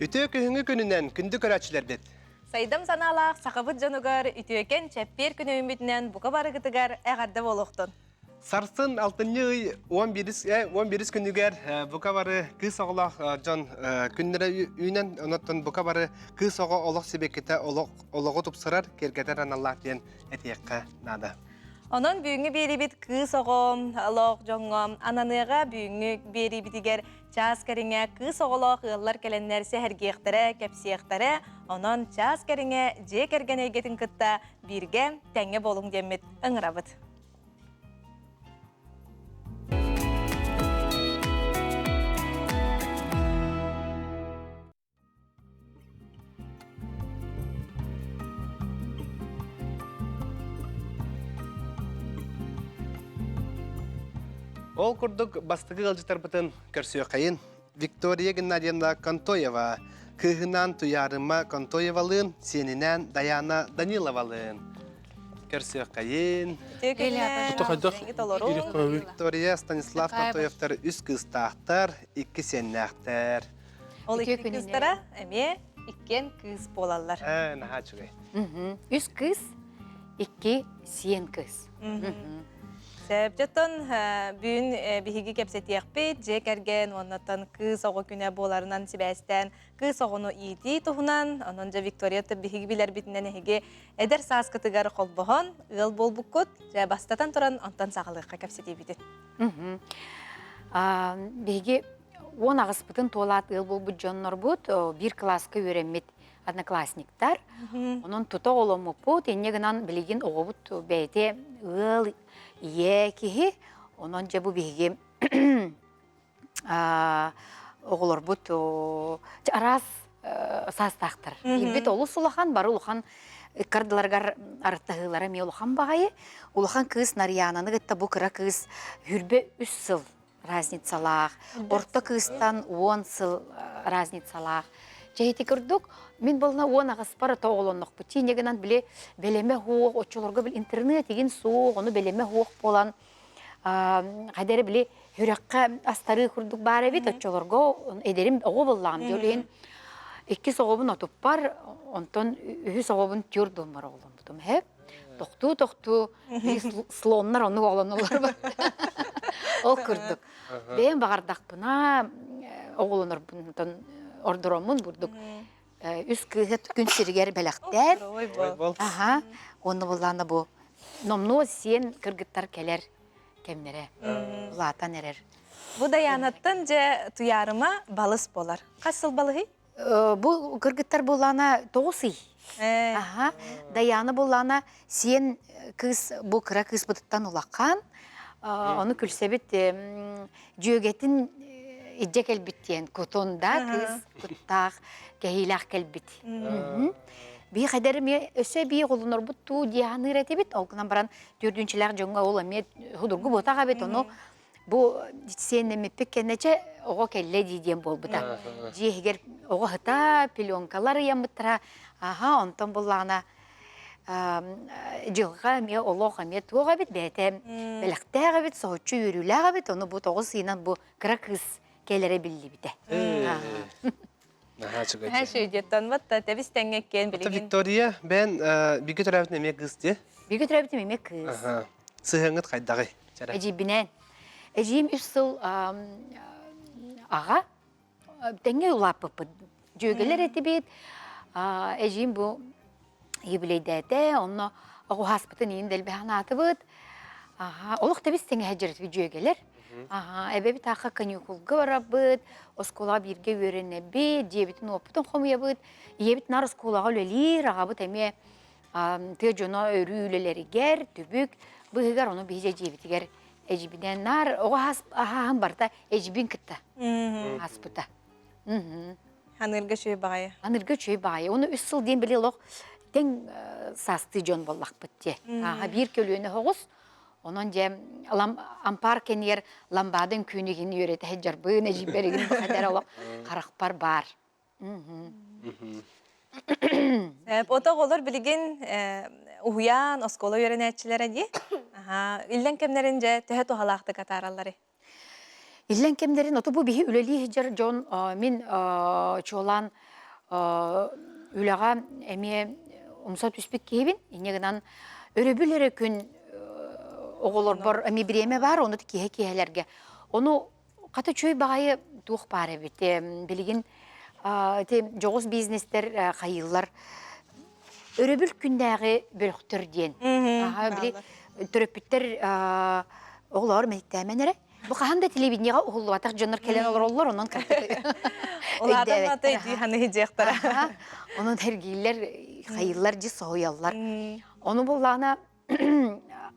Үтүө күһүҥҥү күнүнэн күндү көрөөччүлэрбит! Сайдам санаалаах сахабыт дьонугар үтүөкэн чэппиэр күнү үүммүтүнэн бука барыгытыгар эҕэрдэ буолуохтун! Сарсын алтынньы ый 11 күнүгэр бука бары кыыс оҕолоох дьон күннэрэ үүнэн, онон бука бары кыыс оҕо олох сибэккитэ олоҕу тупсарар, киэргэтэр аналлаах диэн этиэххэ наада. Онон бүгүҥҥү биэриибит кыыс оҕо олох дьоҥҥо ананыаҕа бүгүҥҥү биэриибитигэр Чаас кэриҥэ кыыс оҕолоох ыаллар кэлэннэр сэһэргиэхтэрэ, кэпсиэхтэрэ, онон чаас кэриҥэ дьиэ кэргэн эйгэтин кытта бииргэ тэҥҥэ буолуҥ диэммит ыҥырабыт. Ол курдук бастакы ыалдьыттарбытын көрсүөххэйин. Виктория Геннадьевна Контоева, кыыһынаан Туйаарыма Контоевалыын, сиэнинээн Даяна Даниловалыын. Көрсүөххэйин. Виктория Станислав Контоевтар үс кыыстаахтар, икки сиэннээхтэр. Ол икки кыыстара эмиэ иккиэн кыыс буолаллар. Ээ, наһаа үчүгэй. Үс кыыс, икки сиэн кыыс. Сөп. Дьоттон бүгүн биһиги кэпсэтиэхпит дьиэ кэргэн уоннаттан кыыс оҕо күнэ буоларынан сибээстээн кыыс оҕону иитии туһунан, онон дьэ Виктория биһиги билэрбитинэн эһиги эдэр сааскытыгар холбоһон ыал буолбуккут. Дьэ бастатан туран онтон саҕалыахха кэпсэтиибитин. Биһиги 18-пытын туолаат ыал буолбут дьоннорбут биир кылааска үөрэммит одноклассниктар. Онон тута оҕоломмуппут, инньэ гынан билигин оҕобут бэйэтэ ыал ийэ киһи. Онон дьэ бу биһиги оҕолорбут араас саастаахтар. Биирбит олус улахан, бары улахан ыккардыларыгар арыттаһыылара эмиэ улахан баҕайы. Улахан кыыс Нарьянаны кытта бу кыра кыыс 23 сыл разницалаах, орто кыыстан 10 сыл разницалаах. Чэ ити курдук, мин буолна 18-пар ото оҕолоннохпут. Тииньэ гынан били бэлэмэ суох, оччолорго били интернет игин суох, ону бэлэмэ суох буолан хайда эрэ били сүрэххэ астарыы курдук баар эбит оччолорго эдэрим оҕо буоллаҕым дьол иһин иккис оҕобун отуппар онтон үһүс оҕобун түөрт уонмар оҕоломмутум һэп тохтуу-тохтуу слоннар оннук оҕолоноллор ол курдук бэйэм баҕардахпына оҕолонорбунтан ордороммун бурдук үс кыыһы күн сиригэр бэлэхтээн аха уонна буллаана бу номнуо сиэн кыргыттар кэлэр кэмнэрэ улаатан эрэр бу Дайаанаттан дьэ Туйаарыма балыс буолар хас сыл балыһый Бу кыргыттар буоллаана 9 ый. Аха. Даяна буоллаана сиэн кыыс бу кыра кыыспытыттан улахан. Ону күлсэбит дьүөгэтин илдьэ кэлбит диэн кутун да кыыс куттаах кэһиилээх кэлбит. Бии хайдар эмиэ өссө эбии оҕолонорбут туу дии саныыр этибит. Ол гынан баран төрдүнчүлээх дьоҥҥо ол эмиэ судургу буотах эбит. Ону Бу сиэннэммиппит кэннэ чэ оҕо кэллэ дии диэн буолбута. Дьиэ иһигэр оҕо сыта, пеленкалар ыйаммыттара. Аха, онтон буллаҕына дьылҕа эмиэ олох эмиэ туох эбит бэйэтэ бэлэхтээх эбит, соһуччу үөрүүлээх эбит. Ону бу 9 ыйынан бу кыра кыыс кэлэрэ биллибитэ. Наһаа үчүгэй. Наһаа үчүгэй диэттэн батта тэбис тэҥҥэ киэн билигин. Виктория, бэйэн бииргэ төрөөбүтүн эмиэ кыыс дии? Бииргэ төрөөбүтүм эмиэ кыыс. Сыһыаҥҥыт хайдаҕый? Эдьиийбинээн. Эдьиийим үс сыл аҕа тэҥҥэ улааппыппыт. Дьүөгэлэр этибит. Эдьиийим бу юбилейдээтэ, онно оҕуһааспытын иин дэлби санаатыбыт. Олох тэбис тэҥэ сылдьар дьүөгэлэр. Эбэбит аахха каникулга барабыт, оскуолаҕа бииргэ үөрэнэбит, дьиэбитин уоппутун хомуйабыт. Ийэбит наар оскуолаҕа үлэлиир, аҕабыт эмиэ тыа дьоно өрүү үлэлэригэр, түбүк быыһыгар, ону биһиги дьиэбитигэр эдьибинэн наар оҕо аһааһын барыта эдьибин кытта ааспыта. Анырга үчүгэй баҕайы. Анырга үчүгэй баҕайы. Ону үс сыл диэн били олох тэҥ саастыы дьон буоллахпыт дии. Ааха биир көлүөнэ оҕус. Онон дьэ ампаар кэнигэр ламбаада үҥкүүнү иһин үөрэтэ сылдьарбын, эдьиийбэр игин бухатар олох харахпар баар. Ото оҕолор билигин уһуйаан, оскуола үөрэнээччилэрэ дии. Иллэҥ кэмнэрин дьэ төһө туһалаахтык атааралларый? Иллэҥ кэмнэрин ото бу биһи үлэлии сылдьар дьон мин чуолаан. Үлэҕэ эмиэ умса түспүт киһибин. Инньэ гынан өрөбүл эрэ күн оҕолорбор эмиэ бириэмэ баар, ону киэһэ киэһэлэргэ. Ону хата үчүгэй баҕайы туох баар эбит. Билигин ити дьоҕус бизнестэр хайыыллар өрөбүл күннээҕи бөлөхтөр диэн. Аха, били төрөппүттэр оҕолоор мэһиктээмэн эрэ. Бу хаһан да телевидениеҕэ уһуллубатах дьоннор кэлэн олороллор, онон Улаатан ата ити ханы дьиэхтара. Онон эргииллэр, хайыыллар дьи соһуйаллар. Ону буллаҕына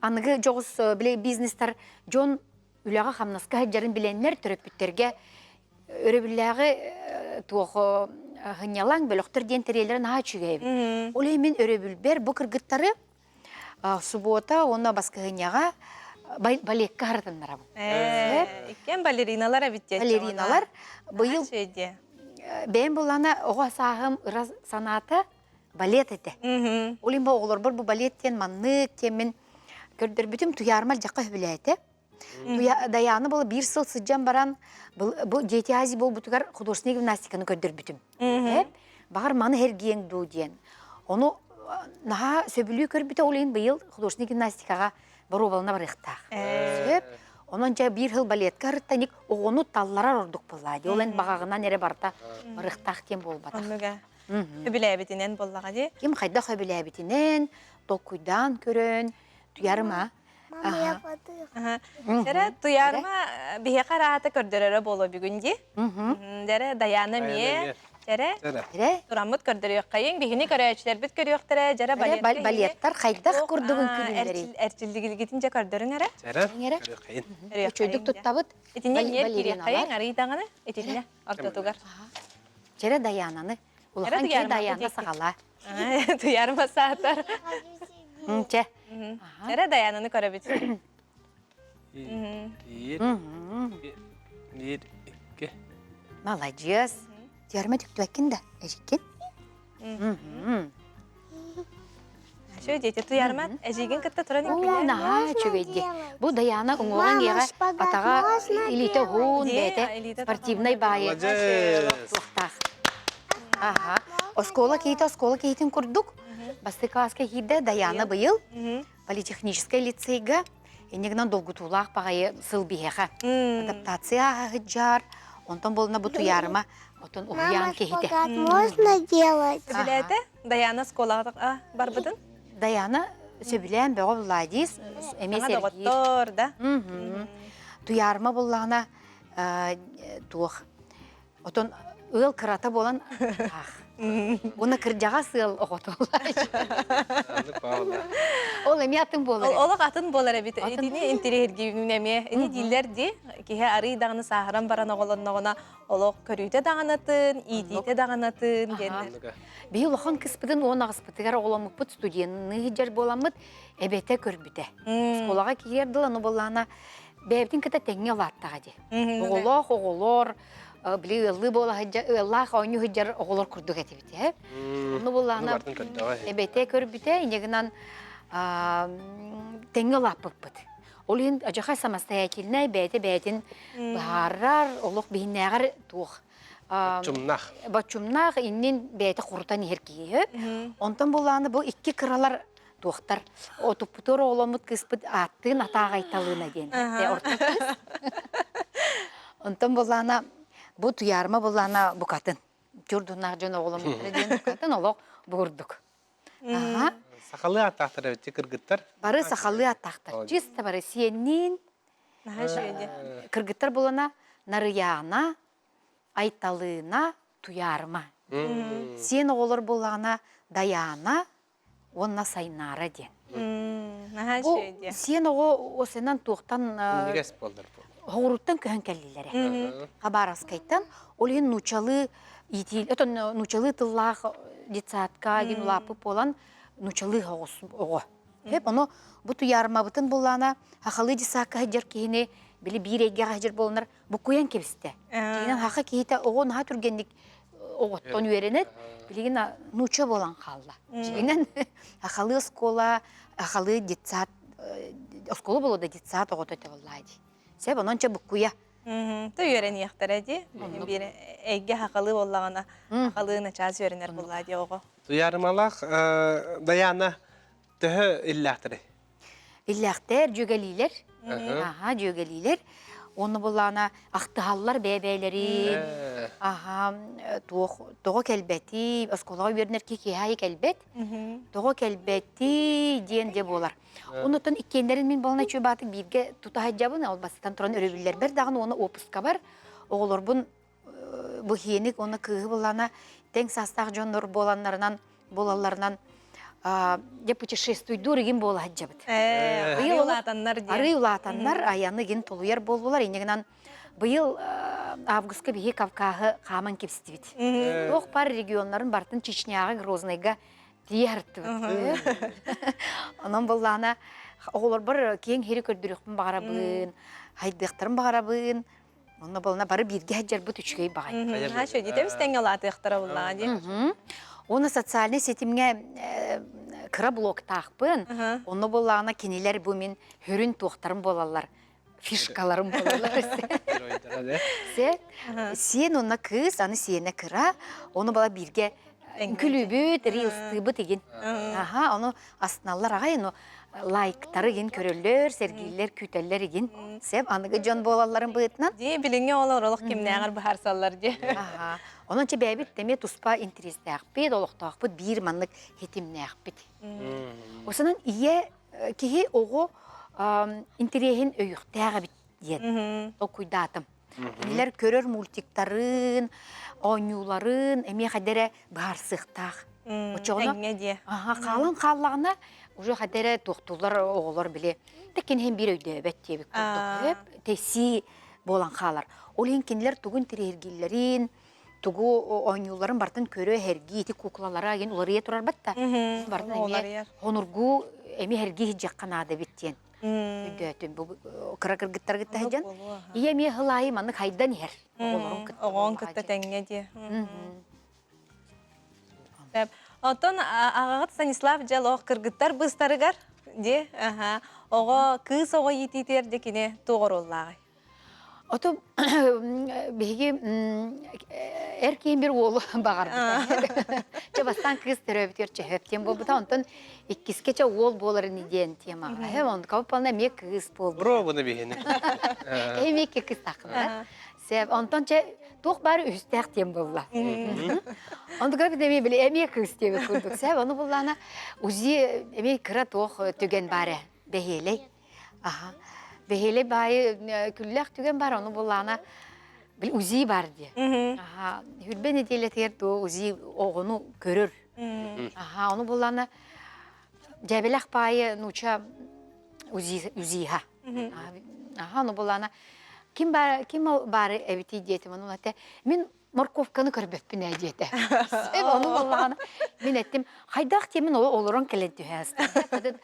аныгы дьоҕус били бизнестар дьон үлэҕэ-хамнаска сылдьарын билэннэр төрөппүттэргэ өрөбүллээҕи туох сынньалаҥ бөлөхтөр диэн тэрийэллэрэ наһаа үчүгэй эбит. Ол иһин мин өрөбүлбэр бу кыргыттары субуота уонна баскыһынньаҕа балекка харатыннарабын. Иккиэн балериналар эбит диэччи. Балериналар быйыл бэйэм буллаана оҕо сааһым ыра санаата балет этэ. Ол иһин бу оҕолорбор бу балет диэн маннык диэммин көрдөрбүтүм туйаарма алдьахха сөбүлээтэ. Дайаана буола биир сыл сылдьан баран бу Дети Азии буолбутугар художественнай гимнастиканы көрдөрбүтүм. Баҕар маны эргиэҥ дуу диэн. Ону наһаа сөбүлүү көрбүтэ ол иһин быйыл художественнай гимнастикаҕа боруобалана барыахтаах. Сөп. Онон дьэ биир сыл балетка ырыттаник оҕону талларар ордук буоллаа дии. Ол эн баҕаҕынан эрэ барыта барыахтаах диэн буолбатах. Оннуга. Сөбүлээбитинэн буоллаҕа дии. Ким хайдах сөбүлээбитинэн, толкуйдаан көрөн, туйарыма. Мама, я воды. Дьэрэ туйаарма биһиэхэ араата көрдөрөрө буолуо бүгүн дии. Дьэрэ Даяна эмиэ. Дьэрэ тураммыт көрдөрүөххэйиҥ. Биһини көрөөччүлэрбит көрүөхтэрэ. Дьэрэ балеттар хайдах курдугун күлүннэрий. Эрчиллигилгитин дьэ көрдөрүҥ эрэ. Дьэрэ көрүөххэйин. Үчүгэйдик туттабыт. Итиннэ ньиэр кириэххэйиҥ арый даҕаны итиннэ ортотугар. Дьэрэ Даянаны улахан киһи Даяна саҕалаа. Туйаарма саатар. Чэ. Эрэ Даянаны көрөбүт. Биир, биир, икки. Маладьыас. Туйаарма түктүбэккин да, эжиккин. Үчүгэй диэти туйаарма эжигин кытта туран Оо, наһаа үчүгэй дии. Бу Даяна уҥуоҕун иэҕэ атаҕа илиитэ уһун бэйэтэ спортивнай баайы туохтаах. Аха. Оскуола киһитэ оскуола киһитин курдук. Бастакы класска киирдэ Даяна быйыл политехническай лицейга иннигинэн долгутуулаах баҕайы сыл биһиэхэ. Адаптация ааһыджар, онтон буолна бу туйаарыма, отон уһуйаан киһитэ. можно делать? Сөбүлээтэ? Даяна оскуолаҕа барбытын? Даяна сөбүлээн бөҕө буллаадиис, эмиэ Саҥа сэргиир. доҕоттор да? Туйаарыма буллаҕына туох Отон ыал кырата буолан аах. Уонна кырдьаҕас ыал оҕото Ол эмиэ атын буолар. Олох атын буолар эбит. Итини интириэһиргиибин эмиэ. Ини дииллэр дии. Киһи арый даҕаны сааһыран баран оҕолонноҕуна олох көрүүтэ даҕанатын, иитиитэ даҕанатын диэннэр. Биһи улахан кыспытын 18-пытыгар оҕоломмуппут студенныы сылдьар буоламмыт эбэтэ көрбүтэ. Оскуолаҕа киирэр дылы аны буоллаҕына бэйэбитин кытта тэҥҥэ улааттаҕа дии. Оҕолоох оҕолор били ыаллыы буола сылдьар, ыаллаах оонньуу сылдьар оҕолор курдук этибит ээ. Онно буоллаҕына эбэтэ көрбүтэ, инньэ гынан тэҥҥэ улааппыппыт. Ол иһин адьаха самостоятельнай бэйэтэ бэйэтин быһаарар, олох биһиннээҕэр туох Боччумнаах. Боччумнаах иннин бэйэтэ хурутан иһэр киһи. Онтон буоллаҕына бу икки кыралар туохтар отуппутугар оҕоломмут кыыспыт ааттыын атааҕайталыына диэн орто кыыс онтон буллаана бу туйаарма буллаана букатын чурдуннаах дьон оҕоломмуттара диэн букатын олох бугурдук сахалыы ааттаахтар эбит кыргыттар бары сахалыы ааттаахтар чисто бары сиэнниин кыргыттар булана нарыйаана айталыына туйаарма сиэн оҕолор буоллаҕына дайаана уонна Сайнаара диэн. Наһаа Бу үчүгэй диэ. сиэн оҕо осенан туохтан Минньигэс буоллар хоҕуруттан көһөн кэллилэрэ. Хабаровскайтан. Ол иһин нуучалыы иитии, отон нуучалыы тыллаах детсадка диэн улааппыт буолан нуучалыы оҕус оҕо. Хеп ону бу туйаармабытын буллаана хахалыы детсадка сылдьар киһини били биир эйгэҕэ сылдьар буоланнар буккуйан кэбистэ. Дьиҥинэн хаха киһитэ оҕо наһаа түргэнник оҕоттон үөрэнэр, билигин нуучча буолан хаалла. Дьиҥинэн ахалыы оскуола, ахалыы детсад, оскуола буолуо да детсад оҕото этэ буоллаа дии. Сөп, онон чэ буккуйа. Ту үөрэниэхтэрэ дии. Биир эйгэ хахалыы буоллаҕына, хахалыы начаас үөрэнэр буоллаа дии оҕо. Туйаарымалаах Даяна төһө иллээхтэрий? Иллээхтэр, дьүөгэлиилэр. Аха, дьүөгэлиилэр. Онно буллаана ахтыһаллар бэйэ-бэйэлэрин. Аха, туох тоҕо кэлбэтий, оскуолаҕа үөрэнэр киһи киэһэ аайы кэлбэт. Тоҕо кэлбэтий диэн дьэ буолар. Оннуттан иккиэннэрин мин буолан үчүгэй баатык бииргэ тута сылдьабын, ол бастатан туран өрөбүллэрбэр даҕаны уонна уоппускабар оҕолорбун бу хиэник уонна кыыһы буллаана тэҥ саастаах дьоннор буоланнарынан буолалларынан дьэ путешествуйдуур игин буола сылдьабыт. Арыы улаатаннар диэн. Арыы улаатаннар айаны игин тулуйар буоллулар. Инньэ гынан быйыл августка биһи Кавкаһы хааман кэбистибит. Туох баар регионнарын бартын Чечняҕа, Грознайга тиийэ сырыттыбыт. Онон буоллаҕына оҕолорбор киэҥ иһири көрдөрүөхпүн баҕарабын, хайдыахтарын баҕарабын. Онно буолна бары бииргэ сылдьарбыт үчүгэй баҕай. Хаачы дитебис тэҥҥэ улаатыахтара буллаҕа дии. Уонна социальнай ситимҥэ кыра блоктаахпын. Онно буоллаҕына кинилэр бу мин хүрүн туохтарым буолаллар фишкаларым буолаллар. Сиэн уонна кыыс, аны сиэнэ кыра, ону бала бииргэ күлүүбүт, рилстыыбыт игин. Аха, ону астыналлар аҕай, ону лайктары игин көрөллөр, сэргииллэр, күүтэллэр игин. Сеп, аныгы дьон буолалларын быһыытынан. Дии, билиҥҥи оҕолор олох кимнээҕэр быһаарсаллар дии. Аха. Онон чэ бэйэбит эмиэ туспа интэриэстээхпит, олохтоохпут, биир маннык хитимнээхпит. Осонон ийэ киһи оҕо интэриэһин өйүөхтээх эбит диэн толкуйдаатым. Кинилэр көрөр мультиктарын, оонньууларын эмиэ хайда эрэ быһаарсыахтаах. Оччоҕуна аха хаалан хааллаҕына уже хайда эрэ туохтууллар оҕолор били тэккин биир өйдөөбөт диэбит курдук тэйсии буолан хаалар. Ол иһин кинилэр тугу интэриэһиргииллэрин, тугу оонньуулларын барытын көрө эһэргии ити куклалара игин уларыйа турар батта барытын эмиэ хонургуу эмиэ эһэргии иһдьэххэ наада эбит диэн өйдөөтүм бу кыра кыргыттар кытта сылдьан ийэ эмиэ хылаайы маннык хайдан иһэр оҕолорун кытта оҕоҥ кытта тэҥҥэ дии Оттон аҕаҕыт Станислав дьэ олох кыргыттар быыстарыгар дии оҕо кыыс оҕо иитиитигэр дьэ кини туох оруоллааҕый Ото биһиги эр киһи бир уолу баҕарбыта. Чэ бастаан кыыс төрөөбүтүгэр чөһөп диэн буолбута. Онтон иккискэ чэ уол буоларын диэн темаҕа. Эһэ онтукабыт полна эмиэ кыыс буолбута. Бробуну биһини. Эмиэ икки кыыс таххына. Сеп онтон чэ туох баары үһүстээх диэн буолла. Онтукабыт эмиэ били эмиэ кыыс диэбит курдук. Сеп ону буллаана УЗИ эмиэ кыра туох түгэн баара бэһиэлэй. Аха. Бэһиэлэй баайы күллэх түгэн бар, ону буллаана бил УЗИ бар диye. Аха. Хүрбэ нэдиэлэтигэр туо УЗИ оҕону көрөр. Аха, ону буллаана дьэбэлэх баайы нууча УЗИ УЗИха. Аха, ону буллаана ким бар ким баары эбити диэтим, ону ате мин морковканы көрбөппүн ээ диэтэ. Эб ону буллаана мин эттим хайдах диэмин олорон кэлэн түһэ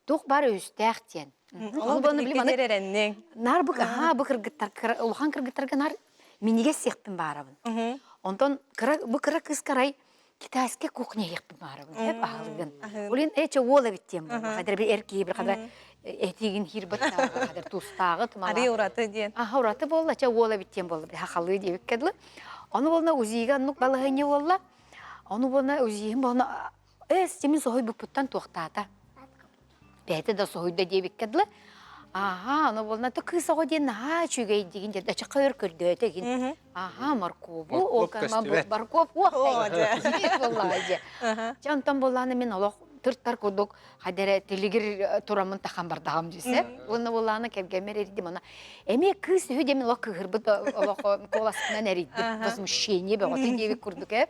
Туох баар өйүстээх диэн. Ол били маны эрэнниҥ. Наар бу аһаа бу кыргыттар улахан кыргыттарга наар минигэс сиэхпин баарабын. Онтон кыра бу кыра кыыс карай китайская кухня иһиэхпин баарабын. Эп аһылыгын. Олин эче уол эбит диэн буолла. Хадыр бир эр киһи бир хадыр этигин хирбат хадыр тустааҕы тумала. Ари ураты диэн. Аха ураты буолла, чэ уол эбит диэн буолла. Хахалыы диэбиккэ дылы. Ону буолна УЗИга оннук балаһыанньа буолла. Ону буолна УЗИһин буолна Эс, мин соһуйбуппуттан туохтаата. Бэйэтэ да соһуйда диэбиккэ дылы. Аһаа, ону буолна то кыыс оҕо диэн наһаа үчүгэй дигин диэн ачахха өр көрдөөтө игин. Аһаа, моркуобу, ол моркуоп уох буоллаҕа дьэ. Дьэ онтон буоллаҕына мин олох тыртар курдук хадэрэ тилигир тураммын тахан бардаҕым дьисе. Уонна буоллаҕына кэргэммэр эрийдим ана эмиэ кыыс үһү диэн олох кыыһырбыт олох куоласпынан эрийдим. Возмущение бөҕөтө диэбит курдук ээ.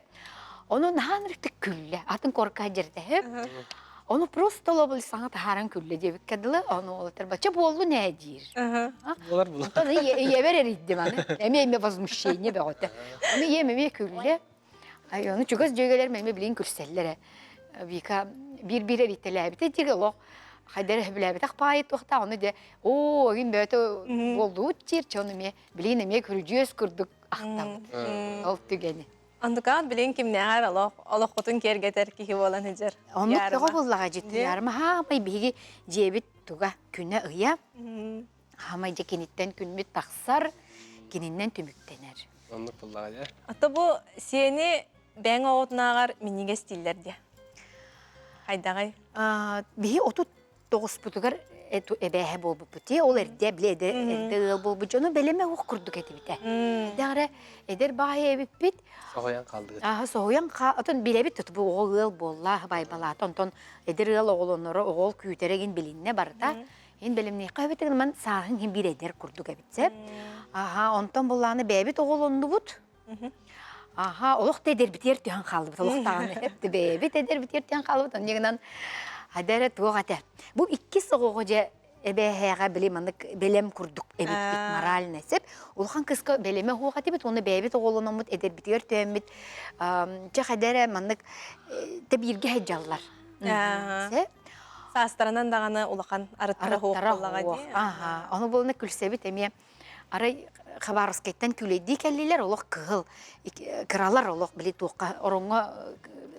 Ону наһаа ынырыктык күллэ. Атын корка дьэрдэһэ. Ону просто лобул саҥа таһааран күллэ диэбиккэ дылы, ону уолаттар бачча буоллун ээ диир. Буолар буолар. Онтон ийэбэр эрийдим аны. Эмиэ эмиэ возмущение бөҕөтө. Ону ийэм эмиэ күллэ. Ай, ону чугас дьүөгэлэрим эмиэ билигин күлсэллэр ээ. Вика биир-биир эрийтэлээбитэ диир олох хайдах эрэ сөбүлээбэтэх паайы туохтаах ону дьэ оо игин бөөтө буоллубут диир чэ ону эмиэ билигин эмиэ күрдьүөс курдук ахтабыт ол түгэни Андыкаат билигин кимнээҕэр олох олоххутун киэргэтэр киһи буолан сылдьар. Оннук тоҕо буоллаҕа дьиттин ярма хаамай биһиги дьиэбит туга күнэ ыйа хаамай дьэ киниттэн күммүт тахсар. Кининнэн түмүктэнэр. Оннук буллаҕа дьэ. Ото бу сиэни бэйэҥ оҕотунааҕар минньигэс дииллэр диэ. Хайдаҕый? Биһи 39-путугар эбээһэ буолбуппут дии. Ол эрдэ били эрдэ ыал буолбут дьону бэлэмэ уох курдук этибитэ. Эдэр эдэр баайы эбиппит. Соһуйан хаалдыгыт. Аха соһуйан ха отон билэбит тут бу оҕо ыал буолла байбалаата онтон эдэр ыал оҕолоноро оҕол күүтэрэ гин билиннэ барыта. Ин бэлэмниэххэ эбит ман сааһын хин биир эдэр курдук эбит сеп. Аха онтон буллааны бэйэбит оҕолоннубут. Аха, олох да эдэрбитигэр түһэн хааллыбыт, олох даҕаны бэйэбит эдэрбитигэр түһэн хааллыбыт, онньа гынан адара туох этэ. Бу иккис оҕоҕо дьэ эбээһээҕэ били маннык бэлэм курдук эбиппит моральный сеп. Улахан кыска бэлэмэ суох этибит, уонна бэйэбит оҕолономмут эдэрбитигэр түһэммит чэ хадэрэ маннык тэбииргэ сылдьаллар. Сеп. Саастарынан даҕаны улахан арыттара суох буоллаҕа дии. Аха, ону буолна күлсэбит эмиэ Арай Хабаровскайтан күүлэйдии кэллилэр, олох кыһыл. Кыралар олох били туохха ороҥҥо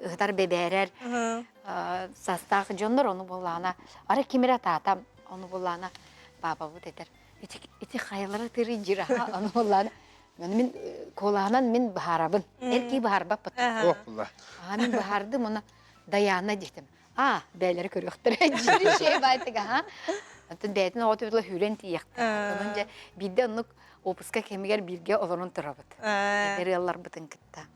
ыһытар бэбээрэр састаах дьоннор ону буоллаҕына арай ким эрэ атаата ону буоллаҕына паапабыт этэр ити ити хайалара тырый дьир аха ону буоллаҕына мин куолаһынан мин быһаарабын эр киһи быһаарбаппыт Ох була. Аа мин быһаардым уонна Даяна диэтим Аа, бэйэлэрэ көрүөхтэрэ диир үчүгэй баайтык аха. Оттон бэйэтин оҕото ыла сүүрэн тиийиэхтээх. Онон дьэ биирдэ оннук уоппуска кэмигэр бииргэ олорон турабыт. Эдэр ыалларбытын кытта.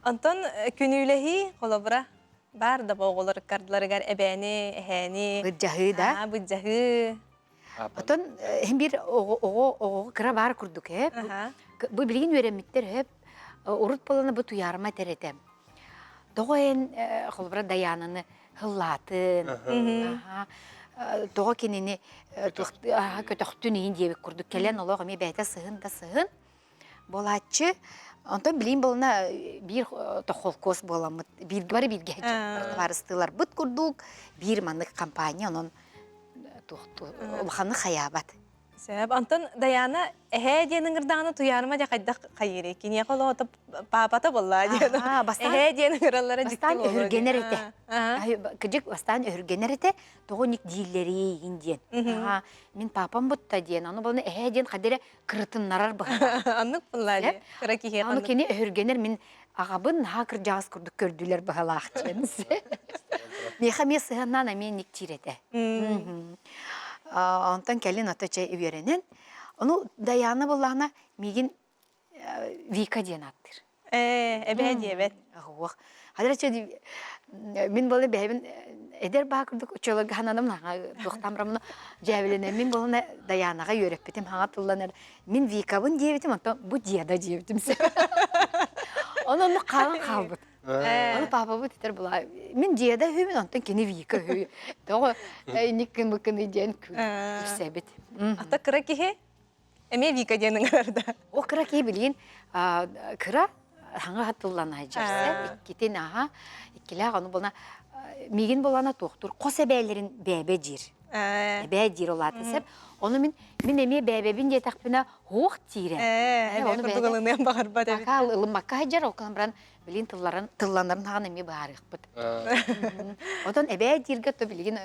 Онтон күнүүлэһии холобура баар да оҕолор ыккардыларыгар эбээни, эһээни Быдьаһыы да. Быдьаһыы. Оттон иһин биир оҕо оҕо кыра баар курдук ээ. Бу билигин үөрэммиттэр ээ. Урут буолана бу туйаарыма этэр этэ. Тоҕо эн холобура Дайаананы һыллаатын, тоҕо кинини көтөхтүн иһин диэбит курдук кэлэн олох эмиэ бэйэтэ сыһын да сыһын буолааччы. Онтон билигин буолана биир холкуос буоламмыт, биир бары бииргэ табаарыстыыларбыт курдук биир маннык компания онон улаханнык хайаабат. Сөп. Онтон Даяна эһээ диэн ыҥырдаҕына Туйаарыма дьэ хайдах хайыырый? Киниэхэ олоҕото паапата буоллаа диэн. Эһээ диэн ыҥыраллара дьикти Бастаан өһүргэнэр этэ. Кыдьык бастаан өһүргэнэр этэ. Тоҕо ник дииллэрий диэн. Мин папам бутта диэн. Аны буолна эһээ диэн хадэрэ эрэ кырытыннарар быһыылаах. Оннук буоллаа дии. Кыра киһиэхэ Аны кини өһүргэнэр мин аҕабын наһаа кырдьаҕас курдук көрдүлэр быһалаах диэн. Миэхэ эмиэ сыһыаннаан эмиэ никтиир этэ. Онтон кэлин ото чэ үөрэнэн, ону Даяна буоллаҕына миигин Вика диэн ааттыыр. Ээ, эбээ диэбэт. Оһуох. Хадара чэ мин буолла бэйэбин эдэр баа курдук учуоларга хананым наһаа туохтаан бараммын дьээбилэнэн мин буолана Даянаҕа үөрэппитим хаҥа тылланар мин Викабын диэбитим онтон бу деда диэбитим Ону оннук хаалан хаалбыт. Ону паапабыт этэр була мин деда үһүбүн онтон кини Вика үһү. Тоҕо инник быкыны диэн күлсэбит. Ата кыра киһи эмиэ Вика диэн ыҥырар да. О кыра киһи билигин кыра хаҥа хаттыллан айдьарса иккитин аха иккилээх ону буолна миигин буолана туохтур хос эбээлэрин бээбэ диир. Эбээ диир ол аата сеп. Ону мин мин эмиэ бээбэбин диэтэхпинэ хуох диирэ. Эбээ курдук ылыныан баҕарбат эбит. Пока ылыммакка сылдьар, ол гынан баран билин тылларын тылланарын хаҕан эмиэ быһаарыахпыт. Отон эбээ дииргэ то билигин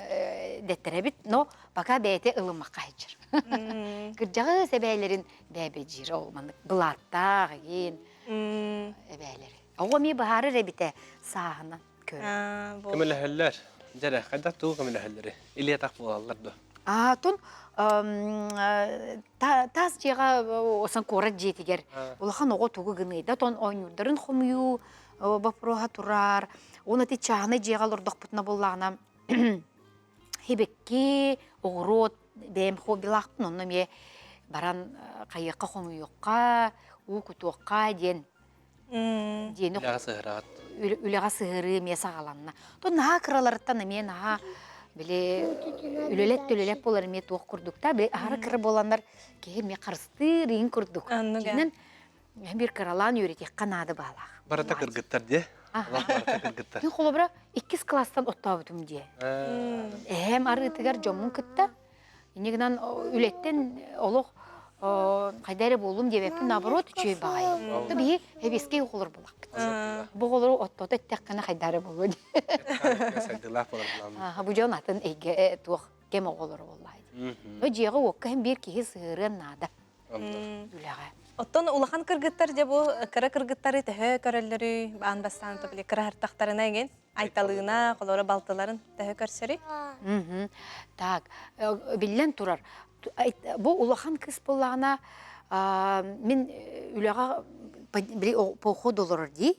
дэттэрэбит, но пока бэйэтэ ылыммакка сылдьар. Кырдьаҕас эбээлэрин бээбэ диир, ол маннык былааттаах игин эбээлэри. Оҕо эмиэ быһаарар эбитэ сааһынан. Көмөлөһөллөр. Дьэрэ, хайдах тугу көмөлөһөллөрүй? Илии-атах буолаллар дуо? Аатын таас дьиэҕэ осан куорат дьиэтигэр улахан оҕо тугу гыный да тон оонньуурдарын хомуйуу боппуруоһа турар. Уонна ити чааһынай дьиэҕэ олордохпутуна буоллаҕына хибэкки, оҕуруот бэйэм хоббилаахпын онно эмиэ баран хайыахха хомуйуохха, уу кутуохха диэн диэни Үлэҕэ сыһыраҕыт. Үлэҕэ сыһырыы эмиэ саҕаланна. То наһаа кыраларыттан эмиэ наһаа били үлэлэт төлөлөт буолар эмиэ туох курдук та били аһара кыра буоланнар киһи эмиэ харыстыыр иин курдук. Дьиҥинэн биир кыралаан үөрэтиэххэ наада баалаах. Барыта кыргыттар дии. Барыта кыргыттар. Мин холобура иккис класстан оттообутум дии. Эһэм арыытыгар дьоммун кытта Инньэ гынан үлэттэн олох хайда эрэ буоллум диэбэппин, наоборот үчүгэй баҕайы. То биһи эбиэскэй оҕолор булахпыт. Бу оҕолору оттото эттэххинэ хайда эрэ буолуо дии. Сайдыылаах буолар булааммыт. Бу дьон атын эйгэ туох кэм оҕолоро буоллаҕай. Дьиэҕэ-уокка иһин биир киһи сыһыарыан наада. Үлэҕэ. Оттон улахан кыргыттар дьэ бу кыра кыргыттары төһө көрөллөрүй, аан бастаан били кыраһартахтарына эҥин Айталыына, холоро балтыларын төһө көрсөрүй? Так, биллэн турар, бу улахан кыыс буоллаҕына, мин үлэҕэ били поход олорор дии.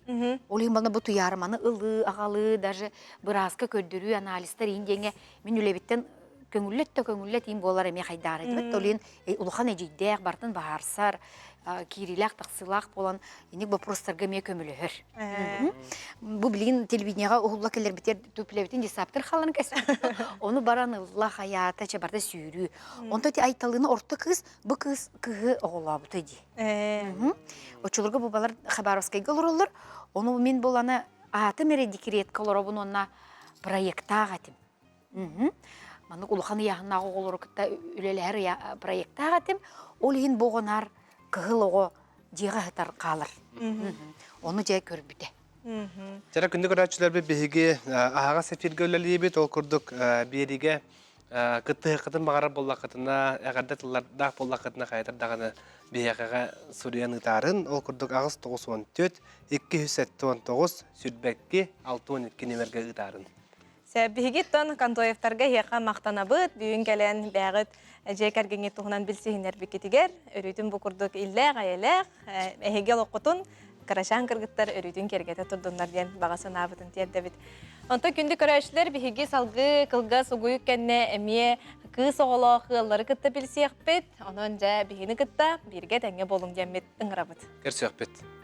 Ол иһин бална бу туйаарыманы ылыы, аҕалыы, даже бырааска көрдөрүү, анализтар иин диэҥҥэ мин үлэбиттэн көҥүллэт да көҥүллэт иин буолар эмиэ хайдаара этибит. Ол иһин улахан эдьиийдээх, бартын баһаарсар, киириилээх-тахсыылаах буолан инник боппуруостарга эмиэ көмөлөһөр. Бу билигин телевидениеҕа уһулла кэлэрбитигэр түплэбитин десаптар халлан кэспит. Ону баран ылла хайаата чэ барда сүүрүү. Онто ти Айталыына орто кыыс бу кыыс кыһы оҕолообута дии. Оччолорго бу балар Хабаровскайга олороллор. Ону мин буланы аатым эрэ декретка олоробун уонна проектаах этим. Маннык улахан ыйааһыннаах оҕолору кытта үлэлэһэр проектаах этим. Ол иһин бу оҕонаар кыһыл оҕо дьиэҕэ сытар хаалар. Ону дьэ көрбүтэ. Чара күндү көрөөччүлэрбит биһиги аһаҕас эфиргэ үлэлиибит. Ол курдук биэриигэ кыттыһыаххытын баҕарар буоллаххытына, эҕэрдэ тыллардаах буоллаххытына хайатар даҕаны биһиэхэҕэ суруйан ыытаарын. Ол курдук 894 279 сүүрбэкки 62 нүмергэ ыытаарын. Сөп, биһиги тон Контоевтарга эһиэхэ махтанабыт. Бүгүн кэлэн бэҕит дьиэ кэргэҥҥит туһунан билсиһиннэрбиккитигэр өрүүтүн бу курдук иллээх-эйэлээх эһиги олоххутун кырачаан кыргыттар өрүүтүн киэргэтэ турдуннар диэн баҕа санаабытын тиэрдэбит. Онтон күндү көрөөччүлэр биһиги салгыы кылгас угуйук кэннэ эмиэ кыыс оҕолоох ыаллары кытта билсиэхпит. Онон дьэ биһигини кытта бииргэ тэҥҥэ буолуҥ диэммит ыҥырабыт. Көрсүөхпүт.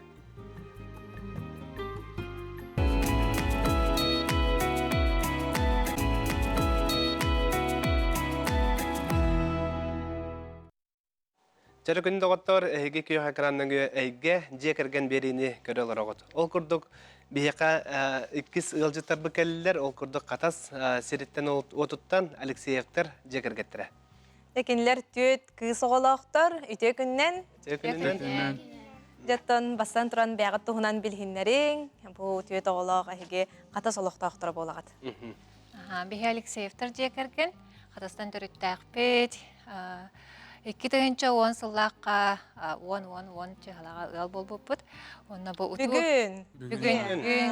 Чөрө күн доҕоттор, эһиги күөх экранныгы эйгэ дьиэ кэргэн биэриини көрө олороҕут. Ол курдук биһиэхэ иккис ыалдьыттарбыт кэллилэр. Ол курдук Хатас сириттэн уотуттан Алексеевтар дьиэ кэргэттэрэ. Кинилэр түөт кыыс оҕолоохтор. Үтүө күннэн. Үтүө күнүнэн. Дьэттон бастан туран бэйэҕит туһунан билиһиннэриҥ. Бу түөт оҕолоох эһиги Хатас олохтоохторо буолаҕыт. Биһи Алексеевтар дьиэ кэргэн Хатастан төрүттээхпит. 2010 сыллаахха 10-10-10 чыһалаҕа ыал буолбуппут. Онно бу утуу... Бүгүн. Бүгүн. Бүгүн.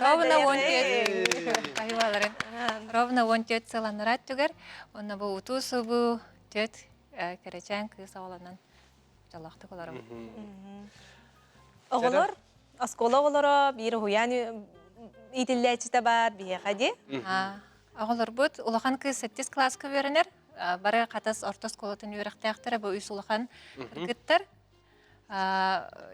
Ровно 14. Айылаларын. Ровно 14 сыл анараа өттүгэр. Онно бу утуу субу түөт кэрэчээн кыыс оҕолонон дьоллоохтук олоробут. Оҕолор, оскуола оҕолоро биир уһуйаан иитиллээччитэ баар биһиэхэ дии. Оҕолорбут улахан кыыс сэттис кылааска үөрэнэр. Бары Хатас орто оскуолатын үөрэхтээхтэрэ бу үс улахан кыргыттар.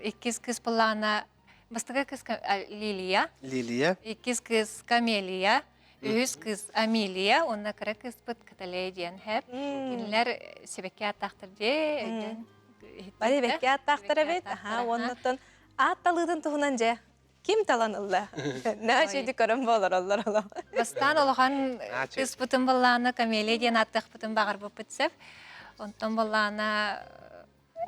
Иккис кыыс былаана бастакы кыыс Лилия. Лилия. Иккис кыыс Камелия. Үһүс кыыс Амелия уонна кыра кыыспыт Каталея диэн хэп. Кинилэр сибэкки ааттаахтар дии өйдөөн Бары бэкки ааттаахтар эбит. Аха, уоннаттан аат талыытын туһунан дьэ ким талан ылла? Наа чүйдү көрөн буолар олор. Бастаан улахан кыыспытын баллаана Камелия диэн ааттыахпытын баҕарбыппыт сөп. Онтон баллаана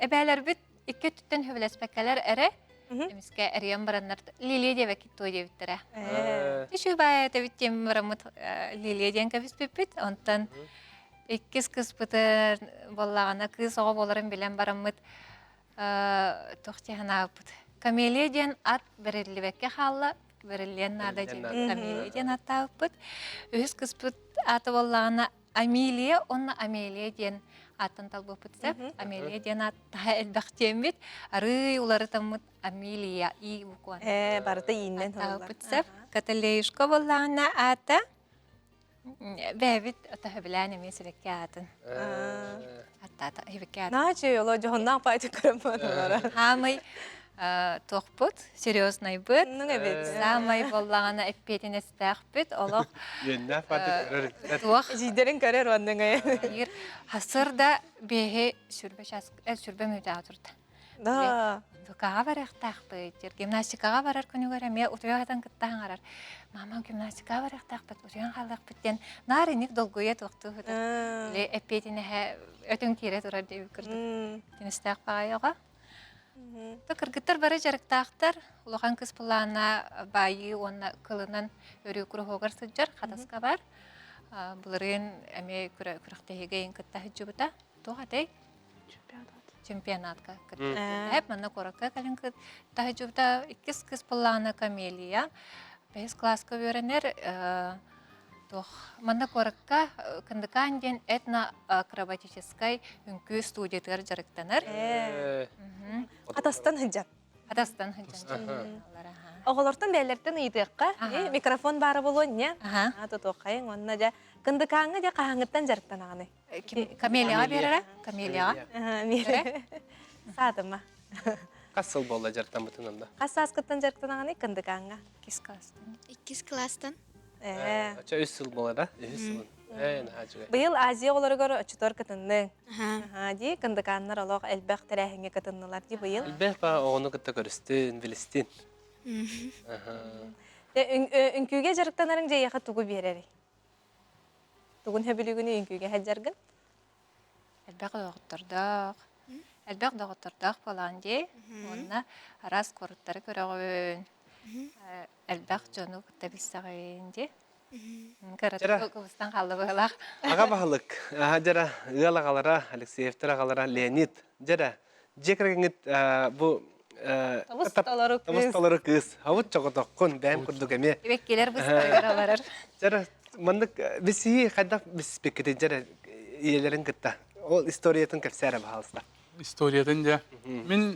эбээлэрбит икки өттүттэн сөбүлэспэккэлэр эрэ эмискэ эрийэн бараннар Лилия диэбэккит туой диэбиттэрэ. Үчүгэй баайа этэбит диэн бараммыт Лилия диэн кэбиспиппит. Онтон иккис кыыспытын буоллаҕына кыыс оҕо буоларын билэн бараммыт туох дии санаабыппыт. Камелия диэн ат бэриллибэккэ хаалла, бэриллиэн наада диэн Камелия диэн аттаабыппыт. Үһүс кыыспыт аата буоллаҕына Амелия уонна Амелия диэн ааттан талбыппыт сөп. Амелия диэн аат таһа элбэх диэммит. Арыый уларытаммыт Амелия и букван. Э, барыта ииннэн Талбыт сөп. Каталеюшка буоллаҕына аата бэйэбит таһыбилээн эмиэ сибэкки аатын. Аттаата сибэкки аатын. Наачы оло дьоһуннаах паайты көрөн баралара. Хаамай туохпут, серьезнайбыт, саамай буоллаҕына эппиэтинэстээхпит, олох Үөннээх паайты көрөр туох Эдьиийдэрин көрөр уонна биир хасыр да биэһи сүрбэ час сүрбэ мүнүүтэҕэ турда. Да. ВК-ҕа барыахтаахпыт, гимнастикаҕа барар күнүгэр эмиэ утуйа сытан кытта хаҥарар. Мама гимнастикаҕа барыахтаахпыт, утуйан хаалыахпыт диэн наар инник долгуйа туохтуу сытар. Или эппиэтинэһэ өтүн киирэ турар диэбит курдук. Тинистээх баҕайы оҕо. То кыргыттар бары дьарыктаахтар. Улахан кыс былаана баайыы уонна кылынан өрүү куруһуогар сылдьар хатаска бар. Былырыын эмиэ күрэхтэһиигэ кытта сылдьыбыта. Туох этэй? Чемпионат. чемпионатка кыттыбыт. Манна куоракка кэлин таһыдьыбыта иккис кыс былаана Камелия. Бэһис класска үөрэнэр туох манна куоракка Кындыкаан диэн этно-акробатическай үҥкүү студиятыгар дьарыктанар. Атастан сылдьан. Атастан сылдьан. Оҕолортон бэйэлэртэн ыйытыахха, микрофон баара буолуон не? Тутуоххайыҥ уонна дьэ Кындыкааҥҥа дьэ хаһааҥҥыттан дьарыктанаҕыный? Камелияҕа биэрэрэ? Камелияҕа. Саатыма. Хас сыл буолла дьарыктаммытын онно? Хас сааскыттан дьарыктанаҕыный Кындыкааҥҥа? Иккис класстан. Иккис класстан. Ээ. Оччо үс сыл буолар да? Үһүс сылын. Ээ, наһаа үчүгэй. Быйыл Азия оҕолоругар оччотугар кытынныҥ. Аха, дии Кындыкааннар олох элбэх тэрээһиҥҥэ кытыннылар дии быйыл. Элбэх ба оҕону кытта көрүстүн, билистин. Аха. Үҥкүүгэ дьарыктанарыҥ дьиэйэхэ тугу биэрэрий? Тугун сөбүлүүгүнүй үҥкүүгэ сылдьаргын? Элбэх доҕоттордоох, элбэх доҕоттордоох буолаҕын дии. Уонна араас куораттары көрөҕүн, элбэх дьону кытта билсэҕин дии. Кыратык кыбыстан хаалла быһыылаах. Аҕа баһылык, дьара ыал аҕалара, Алексеевтар аҕалара Леонид, дьара дьиэ кэргэҥҥит бу Тобус толору кыыс. Тобус толору кыыс. Хабыт чоҕотоххун, бэйэм курдук эмиэ. Ибэккилэр быстарыгар аларар. Дьара маннык бисии хайдах биспиккитин дьара ийэлэрин кытта. Ол историятын кэпсээрэ баһаалыста. Историятын дьэ. Мин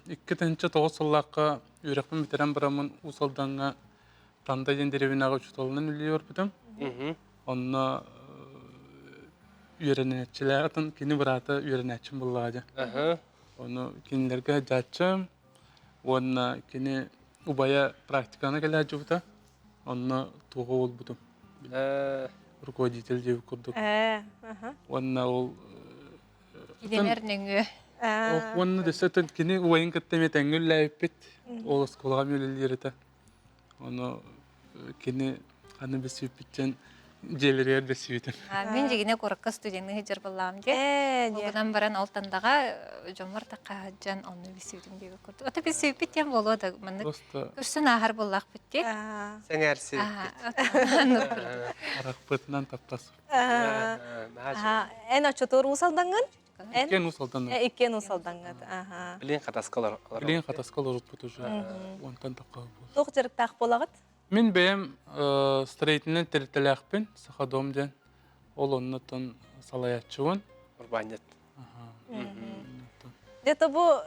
2009 сыллаахха үөрэхпин бүтэрэн бараммын Уус Алдаҥҥа Танда диэн дэриэбинэҕэ учууталынан үлэлии барбытым. Онно үөрэнээччилэр, атын кини быраата үөрэнээччим буоллаҕа дьэ. Ону кинилэргэ сылдьааччым уонна кини убайа практиканы кэлээччибитэ. Онно туоҕа буолбутум. Руководитель диэбит курдук. Уонна ол Кинилэр нөҥүө. Уонна дөссө кини убайын кытта эмиэ тэҥҥэ үлэлээбиппит. Ол оскуолаҕа эмиэ үлэлиир этэ. Ону кини аны бэсүүппүттэн дьиэлэригэр бэсүүтүм. Мин дьигинэ куоракка студенныы сылдьар буоллаҕым дии. Ол гынан баран ол тандаҕа дьоммор тахха сылдьан онно бисүүтүм диэбит курдук. Ото бисүүппүт диэн буолуо да маннык көрсөн ааһар буоллаахпыт дии. Сэҥээрсибиппит. Арахпытынан таптас. Эн оччотугар уус алдаҥҥын? Иккиэн уус алданнар. Иккиэн уус алдаҥҥыт. Билин хатаска олорор. Билин хатаска олоруппут уже. Онтон тахха буолла. Туох дьарыктаах буолаҕыт? Мин бэйэм строительнай тэрилтэлээхпин, Сахадом диэн. Ол оннуттан салайааччыбын. Урбаанньыт. Дьэ тобу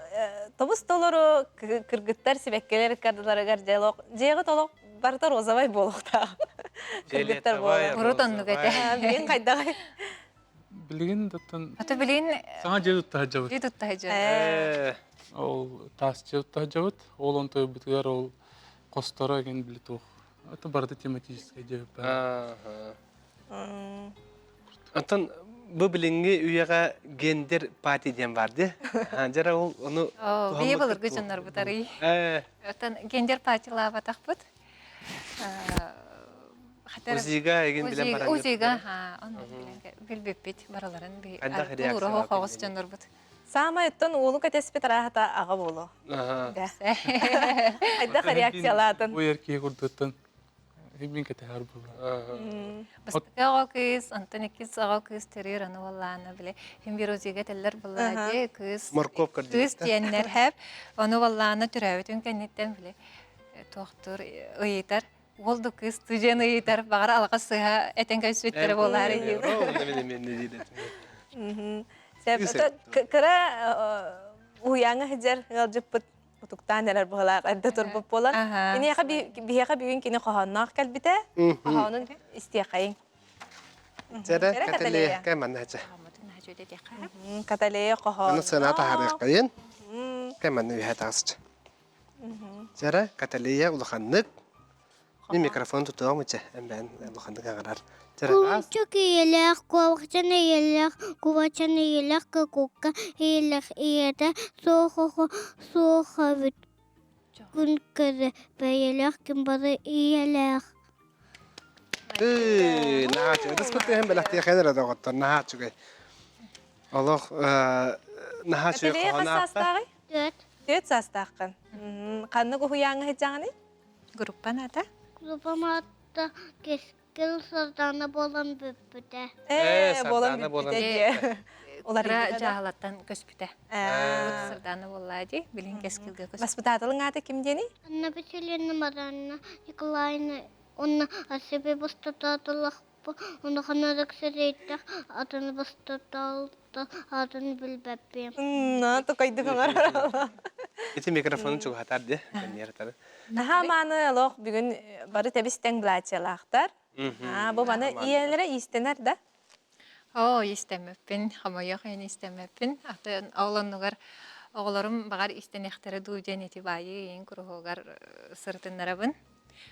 тобус толору кыргыттар сибэккилэр кардыларыгар дьэ дьиэҕит олох барыта розовай буолуохтаах. Кыргыттар буолар. Урут оннук этэ. Билигин хайдаҕый? Билигин даттан Ата билигин саҥа дьиэ тутта сылдьабыт. Дьиэ тутта сылдьабыт. Ол таас дьиэ тутта сылдьабыт. Ол онтойбутугар ол хосторо эгин били туох. Это барыта тематическое дьиэ Оттон бу билиҥҥи үйэҕэ гендер пати диэн бар дии. Дьара ол ону Бии былыргы дьоннорбут арый. Оттон гендер патилаабатахпыт. Узига эгин билэн баран. Узига, онно билбиппит бараларын би уруһу хоҕус дьоннорбут. Саамай оттон уолу кэтэспит арааһата аҕа буолуо. Хайдах реакциялаатын? Бу эр киһи курдуттан мин кэтэһэр буолла. Бастакы оҕо кыыс, онтон иккис оҕо кыыс төрүүр, аны буоллаана бile хим бир узига этэллэр буоллаа дии кыыс Моркуоп кыыс диэннэр хэп ону буоллаана төрөөбүтүн кэнниттэн бile туохтуур ыйытар уол да кыыс тыдьыан ыйытар баҕар алҕас сыһа этэн кэбиспиттэрэ буолаары Кыра уһуйааҥҥа сылдьар ыалдьыппыт утуктаан эрэр быһылаах эрдэ турбут буолан киниэхэ биһиэхэ бүгүн кини хоһоонноох кэлбитэ хоһоонун истиэхэйиҥ Чэрэ Каталея кэманна Каталея хоһоон Аны сына таһаарыаххайын кэманна үһэ таҕысчы Чэрэ Каталея улаханнык Мин микрофон тутуом ичэ эмбээн улаханнык аҕарар Чэрэ Кулунчук ийэлээх, куобахчан ийэлээх, кубачан ийэлээх, кукукка ийэлээх ийэтэ суох оҕо суох эбит. Күн көрө бэйэлээх ким бары ийэлээх. Ыы, наһаа үчүгэй. Ытыспыт тыаһын бэлэхтиэхэ эрэ доҕоттор, наһаа үчүгэй. Олох наһаа үчүгэй Каталея хас хоһоон аахта. саастааҕый? Түөрт. Түөрт саастааххын. Ханнык уһуйааҥҥа сылдьаҕыный? Группан ата? Группам аата Кэскил Сардаана буолан бүппүтэ. Ээ, буолан Сардаана буолан бүппүтэ дии. Кыра дьаһалаттан көспүтэ. Сардаана буоллаа дии, билин кэскилгэ көспүтэ. Баспытаатылыҥ аата ким диэний? Анна Васильевна Маранна Николаевна уонна Асипи бастатаатылахпы улаханарык сэрэйдэх атын бастатаалта атын билбэппиэм. Токойдук оҥорор. Ити микрофонун чугаһатар дии, кэнниэр Наһаа мааны олох бүгүн бары тэбис-тэҥ былаачыялаахтар. Бу маны ийэлэрэ иистэнэр да? Оо, истэммэппин, хомойуох иһин истэммэппин. Атын ол оннугар оҕолорум баҕар истэниэхтэрэ дуу диэн ити баайыы иин куруһуогар сырытыннарабын.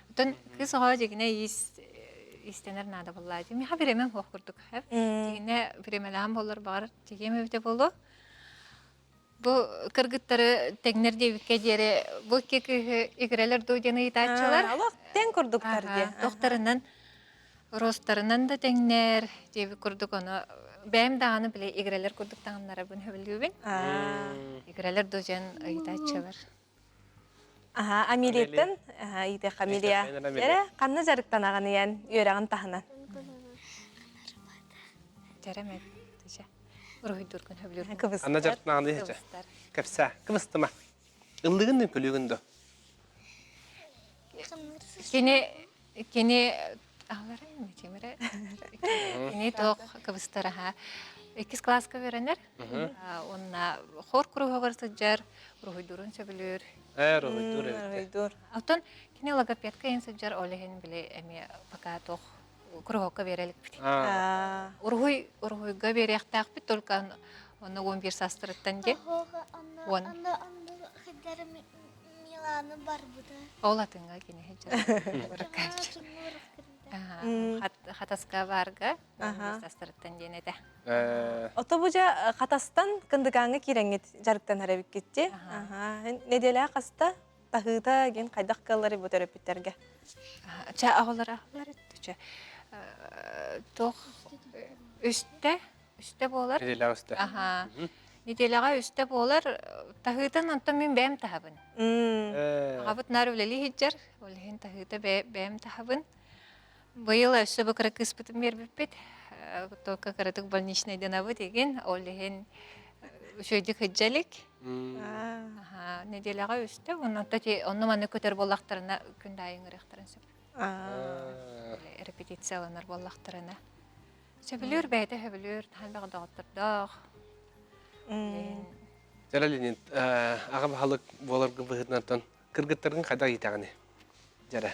Оттон кыыс оҕо дьигинэ иис истэнэр наада буоллаа дии. Миэхэ бириэмэм суох курдук. Дьигинэ бириэмэлээх буоллар баҕар тигиэм эбитэ буолуо. Бу кыргыттары тэҥнэр диэбиккэ диэри бу икки кыыһы игирэлэр дуу диэн ыйытааччылар. Олох тэҥ курдуктар диэ. Тохтарынан ростарынан да тэҥнэр диэбит курдук ону бэйэм даҕаны били игирэлэр курдук таҥыннарабын сөбүлүүбүн. Игирэлэр дуу диэн ыйытааччылар. Аха, Амелияттан ыйытыах Амелия. Эрэ ханна дьарыктанаҕын ийэн үөрэҕин таһынан? Дьэрэмэт. Уруһуйдуургун сөбүлүүргүн. Кыбыстар. Анна дьарыктанаҕын иһичэ. Кэпсээ. Кыбыстыма. Ыллыгын да күлүгүн да. Кини кини аҕалара кимэрэ кини туох кыбыстар аха иккис кылааска үөрэнэр уонна хор куруһугар сылдьар уруһуйдуурун сөбүлүүр Ээ, уруһуйдуур эбит. Уруһуйдуур. Оттон кини логопедка иһин сылдьар ол иһин били эмиэ пока туох куруһуокка биэрэ иликпит. Уруһуй уруһуйга биэриэхтээхпит только онно 11 саастарыттан диэн. Уон. Милана барбыта. Ол атыҥҥа кини Хатаска барга саастарыттан диэн этэ. Ото бу дьэ Хатастан Кындыкааҥҥа киирэҥҥит дьарыктанар эбиккитти. Нэдиэлэ хаста таһыыта гин хайдах кыалларый бу төрөппүттэргэ? Чэ оҕолор аҕалар чэ туох үстэ үстэ буолар. Нэдиэлэҕэ үстэ. Аха. Нэдиэлэҕэ үстэ буолар. Таһыытын онтон мин бэйэм таһабын. Аҕабыт наар үлэлии сылдьар. Ол иһин таһыыта бэйэм таһабын. Быйыл өссө бу кыра кыыспытын биэрбиппит. Только кыратык больничнайданабыт игин. Ол иһин үчүгэйдик сылдьа илик. Аха, нэдиэлэҕэ үстэ. Онно онно-манна көтөр буоллахтарына күн да аайы ыҥырыахтарын сөп. Репетицияланар буоллахтарына. Сөбүлүүр бэйэтэ сөбүлүүр, таһан бөҕө доҕоттордоох. Дьэ, Ленин, аҕа баһылык буоларгын быһыытынан кыргыттаргын хайдах иитэҕиний? Дьэрэ.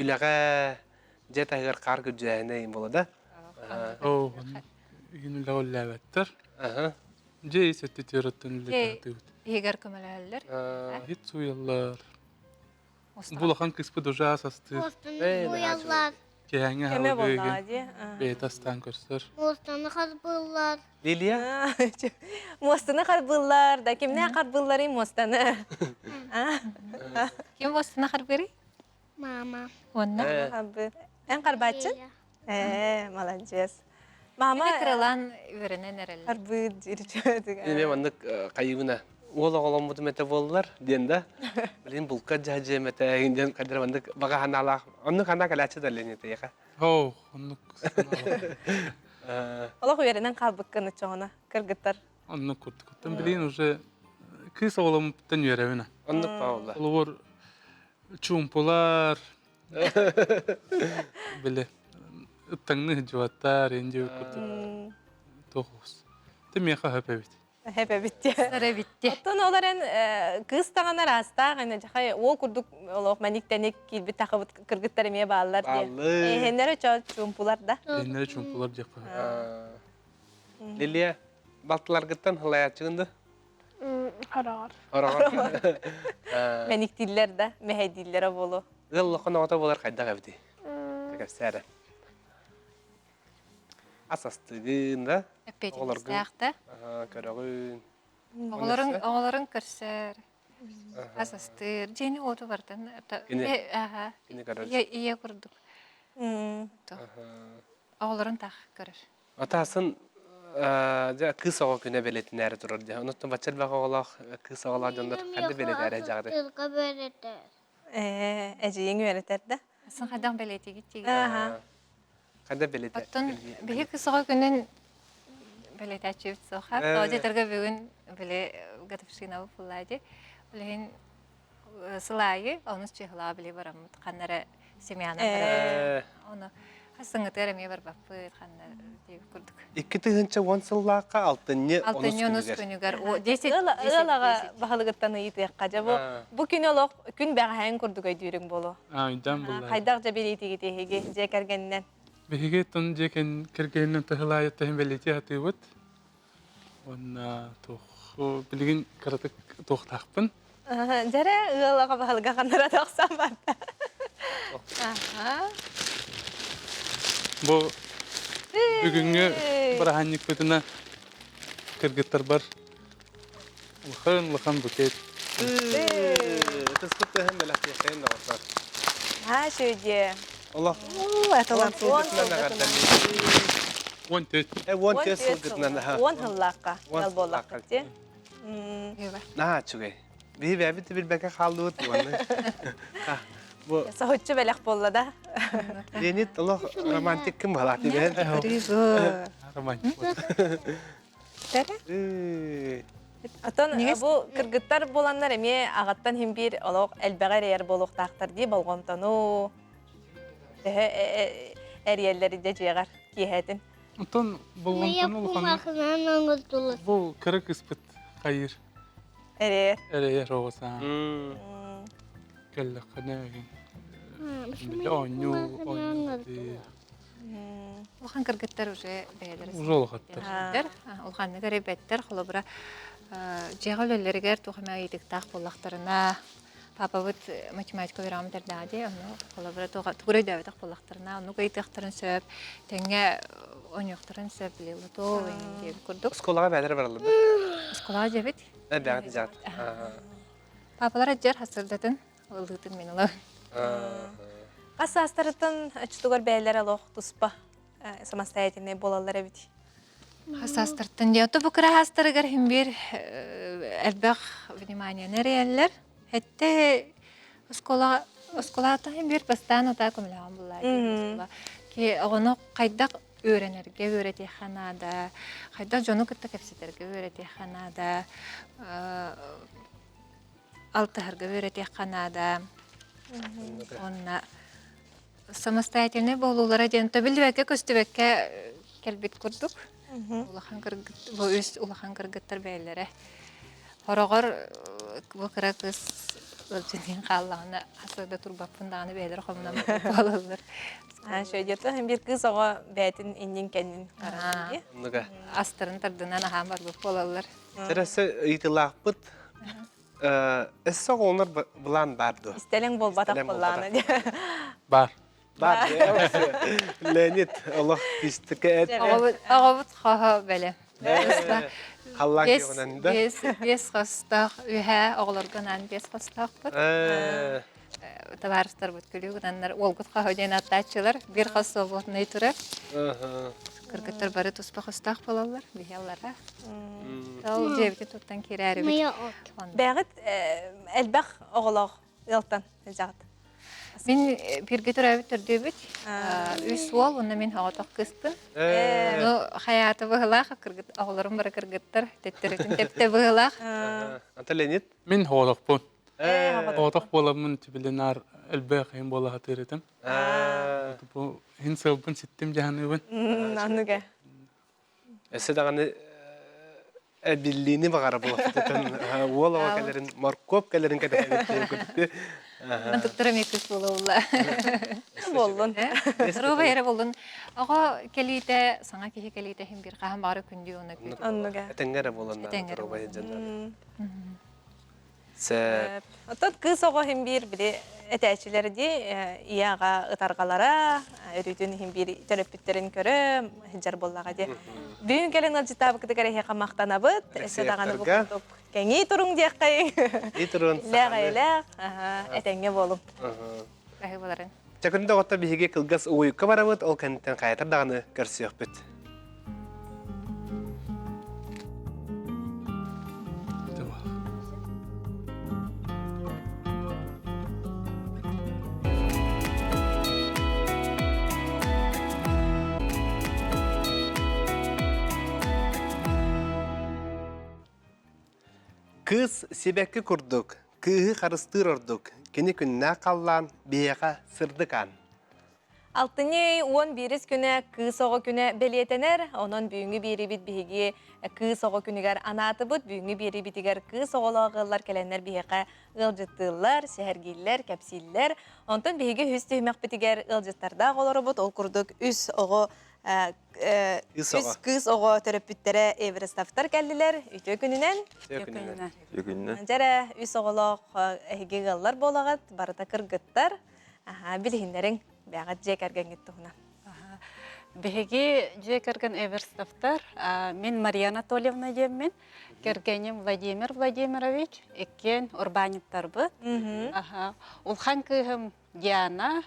Үлэҕэ дьиэ таһыгар хаар күрдьээһинэ буола да? Оо, игин үлэҕэ үллээбэттэр. Дьиэ ис өттүтүгэр оттон үлэлэтэ Иһигэр көмөлөһөллөр. Иһит сууйаллар. Бу улахан кыыспыт уже ас астыыр. Муостаны сууйаллар. Киэһээҥҥи Кэмэ аһылыгы буоллаҕа дии. бэйэтэ астаан көрсөр. Муостаны харбыыллар. Лилия? Муостаны харбыыллар да кимнээх харбыылларый муостаны? Ким муостаны харбыырый? Мама. Уонна? Эн харбааччын? Ээ, маладьыас. Мама кыралаан үөрэнэн эрэллэр. Харбыыр диир Мен маннык хайыбына уол оҕоломмутум этэ буоллар диэн да билин булка дьаһдьыам этэ диэн кадыр маннык баҕа санаалаах оннук санаа кэлээччи да лени тиэхэ Оо, оннук Олох үөрэнэн хаалбыккын оччоҕуна кыргыттар. Оннук курдук. Оттон билигин уже кыыс оҕоломмуттан үөрэбин. Оннук паалла. Холобур чуумпулар били ыттаҥны сылдьыбаттар инди курдук туох уус. Ты миэхэ хөп эбит. Хөп эбит диэ. Сар эбит диэ. Оттон ол эрэн кыыс таҕанар аастаах ene дьахай уол курдук олох мэник-тэник киирбит тахыбыт кыргыттар эмиэ бааллар диэ. Эһэннэрэ чо чуумпулар да. Эһэннэрэ чуумпулар диэххэ. Лилия балтыларгыттан һылайааччыгын да? Хараҕар. Хараҕар. Мэниктииллэр да, мэһэйдииллэрэ буолуо. Ыал улахан оҕото буолар хайдах эбитий? Кэпсээ эрэ. Ас астыгын да? Эппиэтинэстээх да? Көрөҕүн. Оҕолорун, оҕолорун көрсөр. Ас астыыр. Дьиэни уоту бартан. Кини көрөр. Ийэ курдук. Оҕолорун таах көрөр. Атаасын дьэ кыыс оҕо күнэ бэлиэтинээри турар дьэ. Онуттан бачча элбэх оҕолоох кыыс оҕолоох дьоннор ханна бэлиэтээрэ дьаҕары. Тылга бэрэтэр. Ээ, эдьиийиҥ үөрэтэр да? Сын хайдах бэлиэтигит тиги? Хайда бэлиэтэ? Оттон биһи кыыс оҕо күнүн бэлэтээччибит суоха. Тоҕо бүгүн били годовщина буолла Билигин сыл аайы онус чыһылаа били бараммыт ханна эрэ семьяна барабыт. Ону хасыҥытыгар эмиэ барбаппыт ханна диэбит курдук. 2010 сыллаахха алтынньы Алтынньы онус күнүгэр 10 Ыал аҕа баһылыгыттан ыйытыахха дьэ бу бу күн олох күн бэҕэһээн курдук өйдүүрүҥ буолуо. Өйдөөн булла. Хайдах дьэ билиитигит эһиги дьиэ кэргэнинэн? Биһиги тон дьиэ кэргэнинэн тыһылаайы тыһын бэлиэтии сатыыбыт. Уонна туох билигин кыратык туохтаахпын. Дьэрэ ыал аҕа баһылыга ханнара тахсан барда. Бу бүгүҥҥү бырааһынньыкпытына кыргыттарбар улахан-улахан букет. Ытыспыт тыһын бэлэхтиэхтэйин доҕоттор. Аа шөйдиэ. Олох. Эталан 14. 14 сылгытынан аха. 10 сыллаахха ыал буоллаххыт дии. Наһаа үчүгэй. Биһи бэйэбит да билбэккэ хааллыбыт уонна. Бу Соһуччу бэлэх буолла да. Леонид олох романтик ким буолаат дибэн. Романтик. Отон бу кыргыттар буоланнар эмиэ аҕаттан иһин биир олох элбэҕи эрэйэр буолуохтаахтар дии болҕомтону төһө эрийэллэр дьэ дьиэҕэр киэһэтин. Оттон болҕомтону улахан бу кыра кыыспыт хайыр. Эрэйэр. Эрэйэр оҕо саа. Кэллэххинэ оонньуу оонньуу Улахан кыргыттар уже бэйэлэрэ Уже улахаттар. Улаханнык эрэйбэттэр, холобура дьиэҕэ үлэлэригэр туох эмэ ыйытыктаах буоллахтарына, папабыт математика үөрэҕин бүтэрдэҕэ дии, ону холобура тугу өйдөөбөтөх буоллахтарына, оннук ыйытыахтарын сөп, тэҥҥэ оонньуохтарын сөп, били лото диэбит курдук. Оскуолаҕа бэйэлэрэ бараллар да? Оскуолаҕа дьэбит. Бэҕэт дьаат. Папалар дьэр хасырдатын ылыытын мин ылабын. Хас саастарыттан оччотугар бэйэлэрэ олох туспа самостоятельнай буолаллар эбит. Хас саастартан диэн, бу кыра саастарыгар иһин биир элбэх вниманияны эрийэллэр. Хэтте оскуола оскуолаата иһин биир бастаан утаа көмөлөһөн буллаа. Ки оҕону хайдах үөрэнэргэ үөрэтиэххэ наада, хайдах дьону кытта кэпсэтэргэ үөрэтиэххэ наада, алтыһарга үөрэтиэххэ наада. Уонна самостоятельнай буолуулара диэн төбүллүбэккэ көстүбэккэ кэлбит курдук. Улахан кыргыт бу үс улахан кыргыттар бэйэлэрэ хороҕор бу кыра кыыс ыалдьытыын хааллаҕына хасыада турбаппын даҕаны бэйэлэрэ хомунан буолаллар. Шөйдетэ биир кыыс оҕо бэйэтин иннин кэннин харан Астарын тардынан аһаан барбыт буолаллар. Тэрәсэ ыйытылаахпыт Өссө оҕолонор былаан баар дуо? Истэлэҥ буолбатах былаана Бар. Бар. Леонид олох кистикэ эт. Оҕобут хоһо бэлэ. Халлаан күөҕүнэн да. Биэс хостоох үһэ оҕолорго анаан биэс хостоохпут. Табаарыстарбыт күлүү гынаннар уолгут хоһо диэн аттааччылар биир хос свободный турар. Кыргыттар бары туспа хостоох буолаллар, биһи аллара. Ол дьиэбитин туттан киирээрибит. Бэҕит элбэх оҕолоох ыалтан сылдьаҕыт. Мин бииргэ төрөөбүт төрдүөбүт. Үс уол уонна мин оҕотох кыыспын. Ну, хайааты быһылаах, оҕолорум бары кыргыттар, төттөрүтүн тэптэ быһылаах. Ата Леонид? Мин оҕотохпун. Оҕотох буоламмын тибилинаар элбэх иһин буола сатыыр этим. Бу иһин сыалбын ситтим дьаһаныыбын. Анныга. Өссө даҕаны эбиллиини баҕара буолуохтутун уол оҕо кэлэрин моркуоп кэлэрин кэтэһэбит Туттара эмиэ кыыс буола улла. Буоллун. Здоровай эрэ буоллун. Оҕо кэлиитэ, саҥа киһи кэлиитэ иһин биир хаһан баҕара күндү уонна күндү. Оннуга. Этэҥҥэ эрэ буолан Этэҥҥэ эрэ буолан. Сөп. Оттон кыыс оҕо иһин биир били этээччилэр дии ийэ аҕа ытарҕалара өрүүтүн иһин биир төрөппүттэрин көрө сылдьар буоллаҕа дии. Бүгүн кэлин ыалдьыттаабыкытыгар эһиэхэ махтанабыт. Өссө даҕаны бу курдук кэҥии туруҥ диэххэйиҥ. И турун. Иллээх эйэлээх, этэҥҥэ буолуҥ. Баһыыбаларын. Чакында оҕотто биһиги кылгас уйукка барабыт, ол кэнниттэн хайатар даҕаны көрсүөхпүт. Кыыс сибэкки курдук, кыыһы харыстыыр ордук, кини күннээх халлаан, биһиэхэ сырдык аан. Алтынньы 11 күнэ кыыс оҕо күнэ бэлиэтэнэр. Онон бүгүҥҥү биэриибит биһиги кыыс оҕо күнүгэр анаатыбыт. Бүгүҥҥү биэриибитигэр кыыс оҕолоох ыаллар кэлэннэр биһиэхэ ыалдьыттыыллар, сэһэргииллэр, кэпсииллэр. Онтон биһиги үһүс түһүмэхпитигэр ыалдьыттардаах олоробут. Ол курдук үс оҕо үс кыыс оҕо төрөппүттэрэ Эверестовтар кэллилэр. Үтүө күнүнэн. Үтүө күнүнэн. Үтүө күнүнэн. Дьэрэ, үс оҕолоох эһиги ыаллар буолаҕыт, барыта кыргыттар. Аха, билиһиннэриҥ, бэҕэт дьиэ кэргэҥҥит туһунан. Биһиги дьиэ кэргэн Эверстовтар, мин Мария Анатольевна диэммин, кэргэним Владимир Владимирович, иккиэн урбаанньыттарбыт. Улахан кыыһым Диана,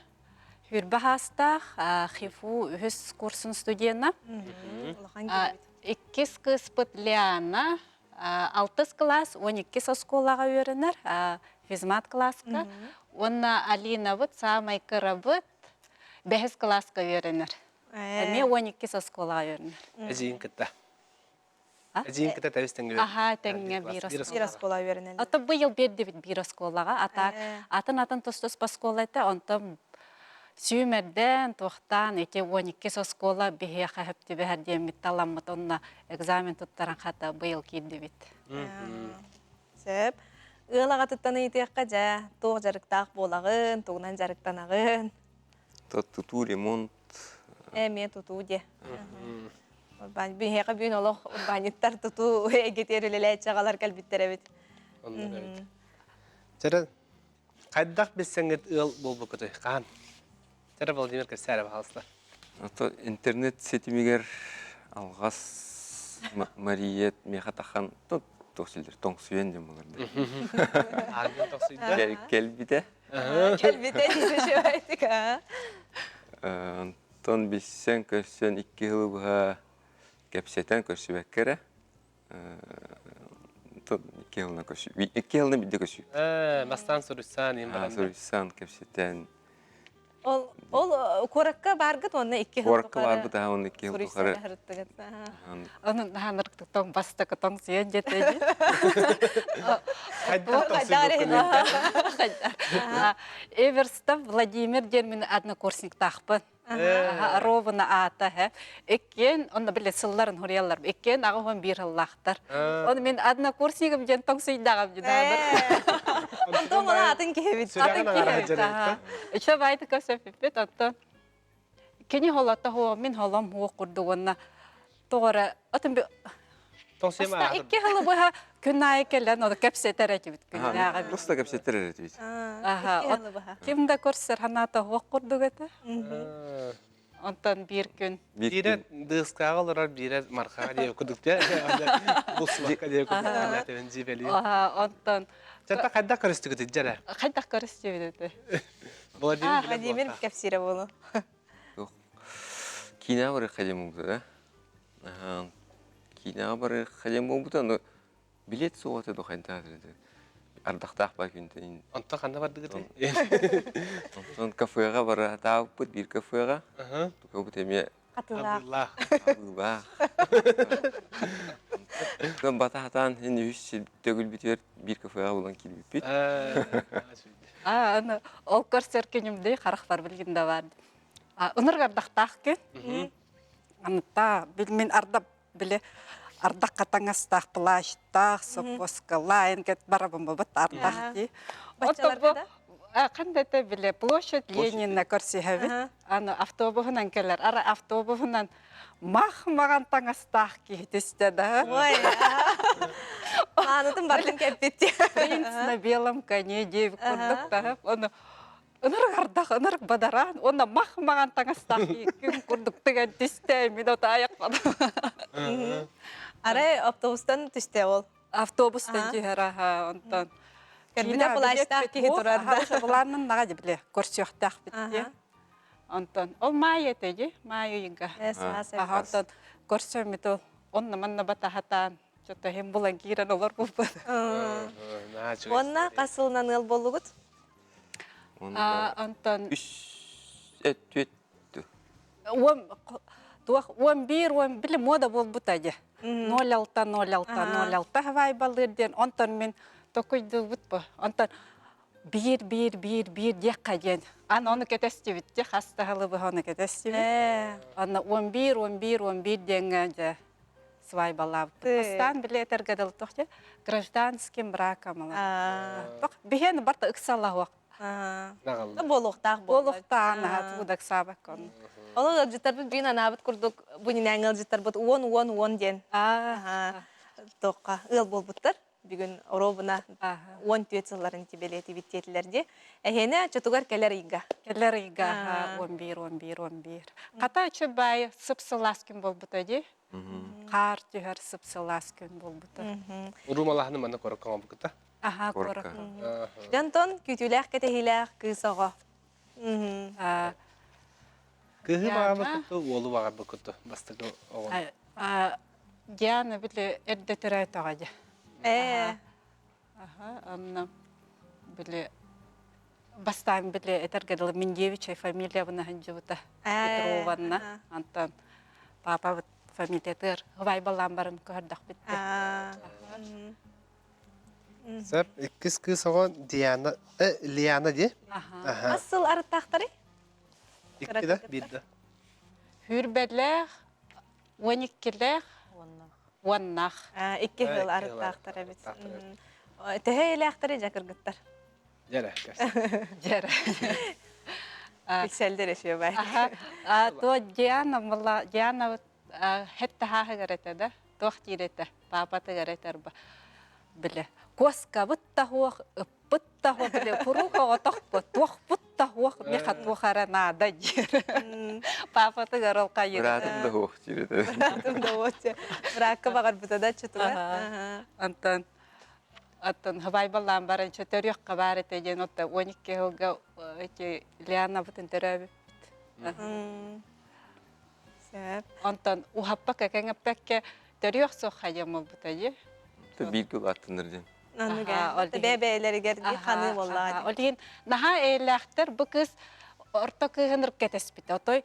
хүрбэ хаастаах, ХИФУ үһүс курсун студена. Иккис кыыспыт Лиана, алтыс кылаас, 12 оскуолаҕа үөрэнэр, физмат кылааска. Уонна Алинабыт саамай кырабыт, бэһис кылааска үөрэнэр. Эмиэ 12 оскуолаҕа үөрэнэр. Эдьиийин кытта. Эдьиийин кытта тэбис тэҥҥэ Аһаа, тэҥҥэ биир Биир оскуола үөрэнэллэр. Ото быйыл биэрдибит биир оскуолаҕа, а так атын-атын тус-туспа оскуола этэ, онтон сүүмэрдээн, туохтаан ити 12 оскуола биһиэхэ сөп түбэһэр диэммит таламмыт онно экзамен туттаран хата быйыл киирдибит. Сөп. Ыал аҕатыттан ыйытыахха дьэ, туох дьарыктаах буолаҕын, тугунан дьарыктанаҕын? Тутуу, ремонт. Эмиэ тутуу диэ. Урбаан биһиэхэ бүгүн олох урбаанньыттар тутуу эйгэтигэр үлэлээччи аҕалар кэлбиттэр эбит. Оннук эбит. Чэрэ, хайдах билсэҥҥит ыал буолбуккутуй? Хаан? Чэрэ, Владимир кэпсээрэ баһаалыста. Ото интернет ситимигэр алҕас Мария миэхэ тахан туох силдэр тоҥсуйан диэн буларда. Ааргын тоҥсуйда. Кэлбитэ. Кэлбитэ диэбитик аа. Онтон билсэн көрсөн икки сылы быһа кэпсэтэн көрсүбэккэ эрэ икки сылынан көрсү икки сылынан биирдэ көрсүү. Бастаан суруйсан иһин баран. Суруйсан кэпсэтэн. Ол ол куоракка баргыт уонна икки сыл Куоракка барбыт аха уонна икки сыл тухары. Onun наһаанырыктык бастакы тоҥсуйан диэтэ Эверстов Владимир диэн мин однокурсниктаахпын. Ровно аата һэ. Иккиэн, онно били сылларын хуруйаллар. Иккиэн аҕа уон биир сыллаахтар. Оны мин однокурсникым диэн тоҥсуйдаҕым дьудаабыр. Онтон ол атын киһибит. Атын киһибит. Еще байтыка сөппүппүт оттон кини холото хуо мин холом хуо курдук уонна тоҕо отun Тоҥсуйма икки сылы быһа күн аайы кэлэн ону кэпсэтэр этибит күннээҕи Просто кэпсэтэр этибит. Ким да көрсөр ханаата уох курдук этэ. Онтон биир күн. Биирэ дыскаҕа олорор, биирэ мархаҕа диэбит курдук дии. Бусмакка диэбит курдук дьиибэлии. Онтон Чата хайдах көрүстүгүт дьэрэ? Хайдах көрүстүбүт этэ? Владимир Владимир кэпсиирэ буолу. Киинэҕэ барыахха диэн буолбута да. Киинэҕэ барыахха диэн буолбута, но билет суоҕа этэ хайдах этэ ардахтаах баа күнтэн Онтон ханна бардыгытый? Онтон кафеҕа бараатаабыппыт биир кафеҕа. Тукабыт эмиэ Хатылаах. Абыылаах. Онтон батаатаан син үһүс төгүлбүтүгэр биир кафеҕа булан киирбиппит. Аа, аны ол көрсөр күнүмдүй харахпар билгин да бар. Ынырык ардахтаах күн. Аныта бил мин ардап били ардахха таҥастаах плащтаах соппуоскалаан кэт барабын бабыт ардах дии. Баччаларга да? Ханда это били площадь Ленина көрсүһэбит. Аны автобуһунан кэлэр. Ара автобуһунан мах маған таҥастаах киһи түстэ да. Ой, Маанытын бартын кэппит. Принц на белом коне диэбит курдук таһып. Ону ынырык ардах, ынырык бадараан, уонна мах маҕан таҥастаах күн курдук тыган түстэ, мин ото аяқпадым. Арай автобустан түстэ ол. Автобустан түһэр аха, онтон. Көрбүтэ плащтаах киһи турар да. Былааннан наҕа дьэ көрсүөхтээх бит Онтон ол маай этэ дии, маай ыйга. Аха, онтон көрсөммүт ол онно манна батаһатаан что-то иһин булан киирэн олор булбут. Уонна хас сылынан ыал буоллугут? Онтон үс түөт уон Туох 11 он били мода буолбута дии. 06 06 06 хавайбалыыр диэн онтон мин токуйдуубут бу. Онтон биир биир биир биир диэххэ диэн. Ан ону кэтэстибит дии хас да сылы быһа ону кэтэстибит. Анна 11 11 11 диэҥҥэ дьэ свайбалаабыт. Бастаан били этэргэ дылы туох дьэ гражданским браком ылар. Биһиэн барта ыксалаһуох. Буолуохтаах буолуохтаах наһаа тугу да ыксаабакка онно. Ол ыалдьыттарбыт биин анаабыт курдук бу нинээҥи ыалдьыттарбыт уон уон уон диэн туохха ыал буолбуттар. Бүгүн оруобуна 14 сылларын бэлиэтибит диэтилэр дии. Эһиэнэ оччотугар кэлэр ыйга. Кэлэр ыйга 11 11 11. Хата үчү баай сып-сылаас күн буолбута дии. Хаар түһэр сып-сылаас күн буолбута. Урумалаһыны манна корокка оҥорбуккута. Аха, корокка. Дьонтон күүтүүлээх кэтэһиилээх кыыс оҕо. Кыыһы баҕарбыккуту, уолу баҕарбыккуту бастакы оҕо. Диана били эрдэ төрөөтөҕө дьэ. Ээ. Аха, онно били бастаан били этэргэ дылы Миндевичай фамилиябына сылдьыбыта. Петрованна. Онтон папабыт фамилиятыгар убайбалаан баран көһөрдөхпүт. Сөп, иккис кыыс оҕо Диана, Лиана дии. Аха. Хас сыл арыттаахтарый? Икки да, биир да. Хүрбэлээх, 12-лээх, уоннах. Икки сыл арыттаахтар эбит. Төһө эйэлээхтэри дьэ кыргыттар? Дьэрэ, Дьэрэ. Билсэллэр эшиэ бай. То Диана была, Диана хетте хааһыгар этэ да, туох диир этэ, паапатыгар этэр ба. Биле, куоскабыт да хуох, ыппыт да хуох, биле, куруук оҕотохпут, туохпут да хуох, миэхэ туох эрэ наада диир. Паапатыгар ол хайыыр. Быраатым да хуох диир этэ. Быраатым да хуох диир. Быраакка баҕарбыта да чутугар. Антон Оттон хабайбалаан баран төрүөххэ баар этэ диэн отто 12 сылга эти Лианабытын төрөөбүппүт. Сөп. Онтон уһаппакка кэҥэппэккэ төрүөх суох хайым буолбута дии. Биир кыл аттыныр диэн. Бэйэ-бэйэлэригэр дии ханыы буоллаҕа. Ол иһин наһаа эйэлээхтэр бу кыыс орто кыыһын кэтэспитэ. Отой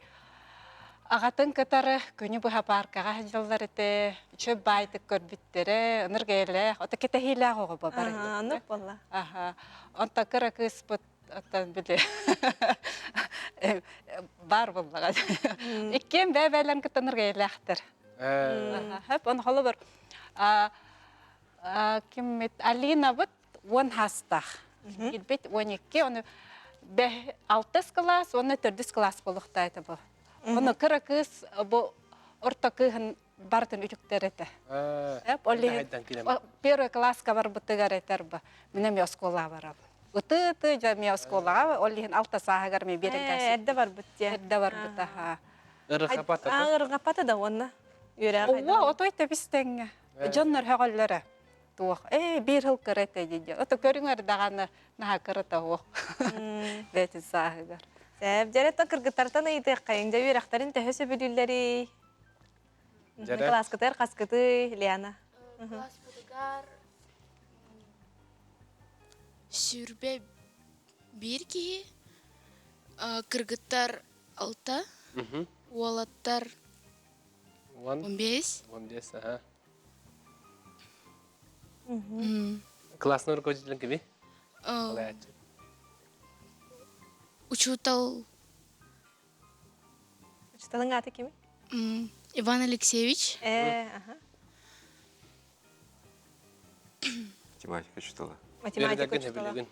аҕатын кытары күнү быһа пааркаҕа сылдьаллар этэ. Үчүгэй баайтык көрбүттэрэ, ынырык эйэлээх, ото кэтэһиилээх оҕо бар этэ. Оннук буолла. Аха. Онтон кыра кыыспыт оттон били баар буоллаҕа. Иккиэн бэйэ-бэйэлэрин кытта ынырык эйэлээхтэр. Аха. Ону холобур киммит Алинабыт уон хаастаах. Киирбит 12, ону алтыс кылаас уонна төрдүс кылаас буолуохтаа бу. Ону кыра кыыс бу орто кыыһын барытын үтүктэр этэ. Ол иһин первый класска барбытыгар этэр бу. Мин эмиэ оскуолаҕа барабын. Ыты-ыты дьэ эмиэ оскуолаҕа, ол иһин алта сааһыгар эмиэ биэрэн Эрдэ барбыт диэ. Эрдэ барбыт, аха. Ырыхапата. Ырыхапата да уонна үөрэх. Ууа, отой тэбис-тэҥҥэ. Дьоннор һөҕөллөрө. Туох, ээ, биир сыл кыра этэ дии. Ото көрүҥэр даҕаны наһаа кырата суох. Бэйэтин сааһыгар. Сөп, дьэрэ то кыргыттартан ыйытыаххайыҥ. Дьэ үөрэхтэрин төһө сөбүлүүллэрий? Дьэрэ. Кылааскытыгар хаскытый, Лиана? Кылааспытыгар сүүрбэ биир киһи, кыргыттар алта, уолаттар 15. 15, аха. Классный руководитель кими? Учуутал. Учуталың аты кими? Иван Алексеевич. Ага. Математика учутала. Математика учутала.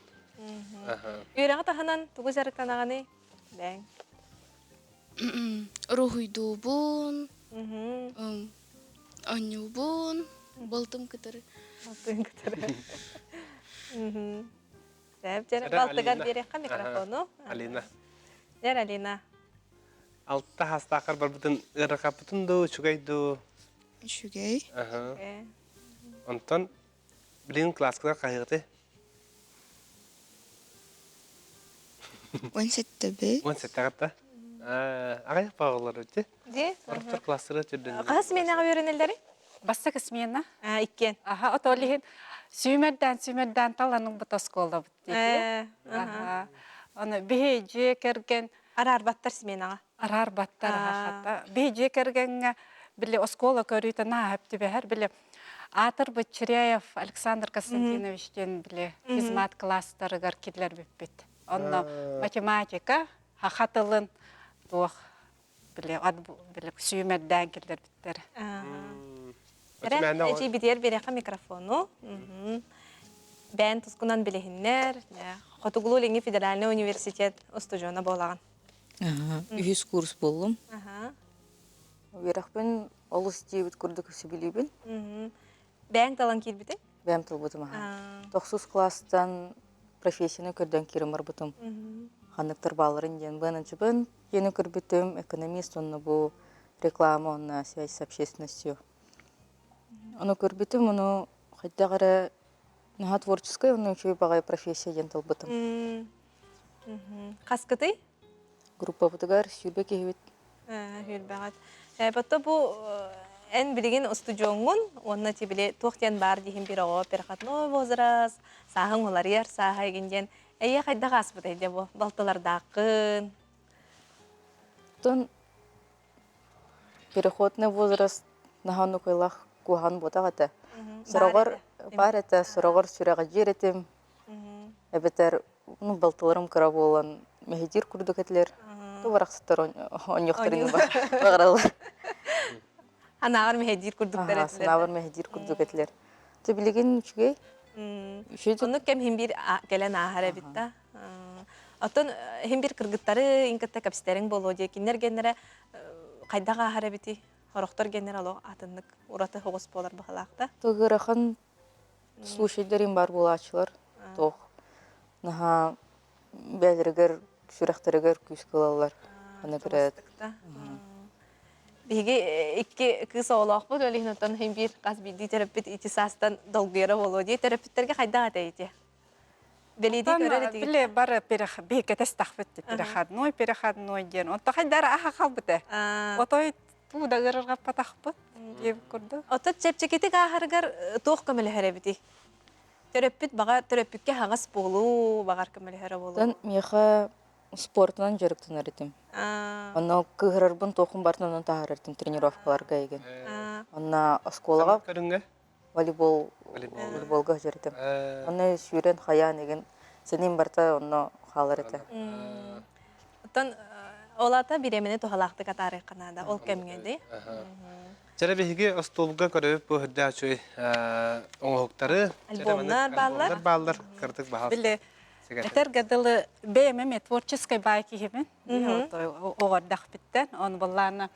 Үөрэҕи таһынан тугу дьарыктанаҕыный? Бэҥ. Уруһуйдуубун, оонньуубун, балтым кытары. Балтын кытары. Сөп, дьэ, балтыгар биэриэххэ микрофону. Алина. Дьэр, Алина. Алта хастаахар барбытын ыарахаппытын дуу, үчүгэй дуу? Үчүгэй. Онтон билин кылааскалар хаһыаты? Он сэттэбит. Он сэттэҕэ Аҕай паҕалар ити. Ди? Орохтор класстара түрдөн. Хаһыс сменаҕа үөрэнэллэрий? Бастакы смена. А, иккиэн. Аха, ото ол иһин сүүмэрдээн сүүмэрдээн талан ылбыт оскуолабыт дии. Аха. Аны биһи дьиэ кэргэн Араарбаттар сменаҕа. Араарбаттар хата. Биһи дьиэ кэргэҥҥэ били оскуола көрүүтэ нааһап түбэһэр били аатырбыт Чиряев Александр Константинович диэн били физмат класстарыгар киллэрбиппит. Онно математика, саха тылын туох били били сүүмэрдээн киллэрбиттэр. Эрэ, эчий битиэр биэрэхэ микрофону. Бээн тускунан билиһиннэр. Хотугулуу-Илиҥҥи федеральнай университет устудьуона буолаҕын. Үһүс курс буоллум. Үөрэхпин олус диэбит курдук сөбүлүүбүн. Бэйэҥ талан киирбитиҥ? Бэйэм талбытым аха. Тохсус класстан профессияны көрдөөн киирэн барбытым. Ханныктар баалларын диэн быананчыбын диэни көрбүтүм. Экономист онно бу реклама уонна связь с общественностью. Ону көрбүтүм, ону хайдах эрэ наһаа творческай уонна үчүгэй баҕайы профессия диэн талбытым. Хаскытый? Группабытыгар 20 киһибит. Сүүрбэҕит. Потто бу эн билигин устудьуоҥҥун уонна ти били туох диэн баар диһин бир оҕо переходной возраст, сааһыҥ уларыйар сааһа игин диэн эйиэ хайдах ааспытай дьэ бу балтылардааххын? Оттон переходный возраст наһаа нукуйлах куһаҕан буотах этэ. Сороҕор баар этэ, сороҕор сүрэҕэлдьиир этим. Эбэтэр ну, балтыларым кыра буолан мэһэйдиир курдук этилэр. Ту барахсаттар онньуохтарын баҕараллар. Анааҕар мэһэйдиир курдуктар этилэр. Санаабар мэһэйдиир курдук этилэр. Ты билигин үчүгэй. Оннук кэм иһин биир кэлэн ааһар эбит да. Оттон иһин биир кыргыттары ин кытта кэпсэтэриҥ буолуо дии. Кинилэр геннэрэ хайдах ааһар эбитий? Сорохтор геннэр олох атыннык ураты соҕус буолар быһалаах да. Ыарахан случайдарым баар буолааччылар. Туох наһаа бэйэлэригэр сүрэхтэригэр күүс ылаллар. Аны кырат. Биһиги икки кыыс оҕолоохпут, ол иһин оттон иһин биир хас биирдии төрөппүт ити саастан долгуйара буолуо дии. Төрөппүттэргэ хайдах этэй ити? Бэлиэтии көрөр этигит. Били бары биһиккэтэстахпыт переходной, переходной диэн. Онто хайдара аха халбыта. Отой туу да ыарырҕаппатахпыт диэбит курдук. Оттон чэпчэкитик ааһарыгар туох көмөлөһөр эбитий? Төрөппүт баҕа төрөппүккэ хаҥас буолуу, баҕар көмөлөһөрө буолуу. Оттон миэхэ спортунан дьарыктанар этим. Онно кыыһырарбын туохпун барытын онон таһаарар этим тренировкаларга игин. Онно оскуолаҕа көрүҥҥэ волейбол волейболга сылдьар этим. Онно сүүрэн хайаан игин сэним барыта онно хаалар этэ. Оттон ол аата бириэмэни туһалаахтык атаарыахха наада ол кэмҥэ дии. Чэрэ биһиги остуолга көрөбүт бу үрдээх үчүгэй оҥоһуктары. Альбомнар бааллар. бааллар. Кырдык баһал. Били этэргэ дылы бэйэм эмиэ творческой баай киһибин. Оҕордахпиттэн. Он былаана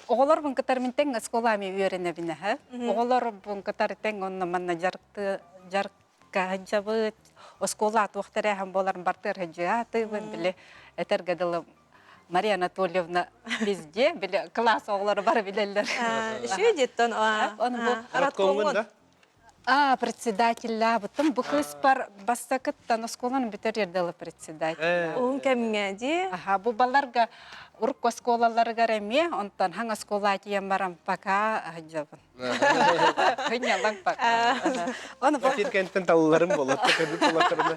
Оҕолорбун кытары мин тэҥ оскуолаами үөрэнэбин аһа. Оҕолорбун кытары тэҥ онно манна дьарыкты дьарыкка сылдьабыт. Оскуола туох тэрээһин буоларын бартыар сылдьыаатыбын. Били этэргэ дылы Мария Анатольевна везде, били класс оҕолоро бары билэллэр. Үчүгэй диэттэн Ону бу Родкомҥун да? А, председателлаабытым. Бу кыыспар бастакыттан оскуоланы бүтэр дылы председатель. Уһун кэмҥэ дии. Аха, бу баларга урукку оскуолаларыгар эмиэ, онтон хаҥ оскуола тиийэн баран пока сылдьабын. Хынньалаҥ пока. Оны бу Тиркэнтэн талыларым болот, көрбүт болоттарына.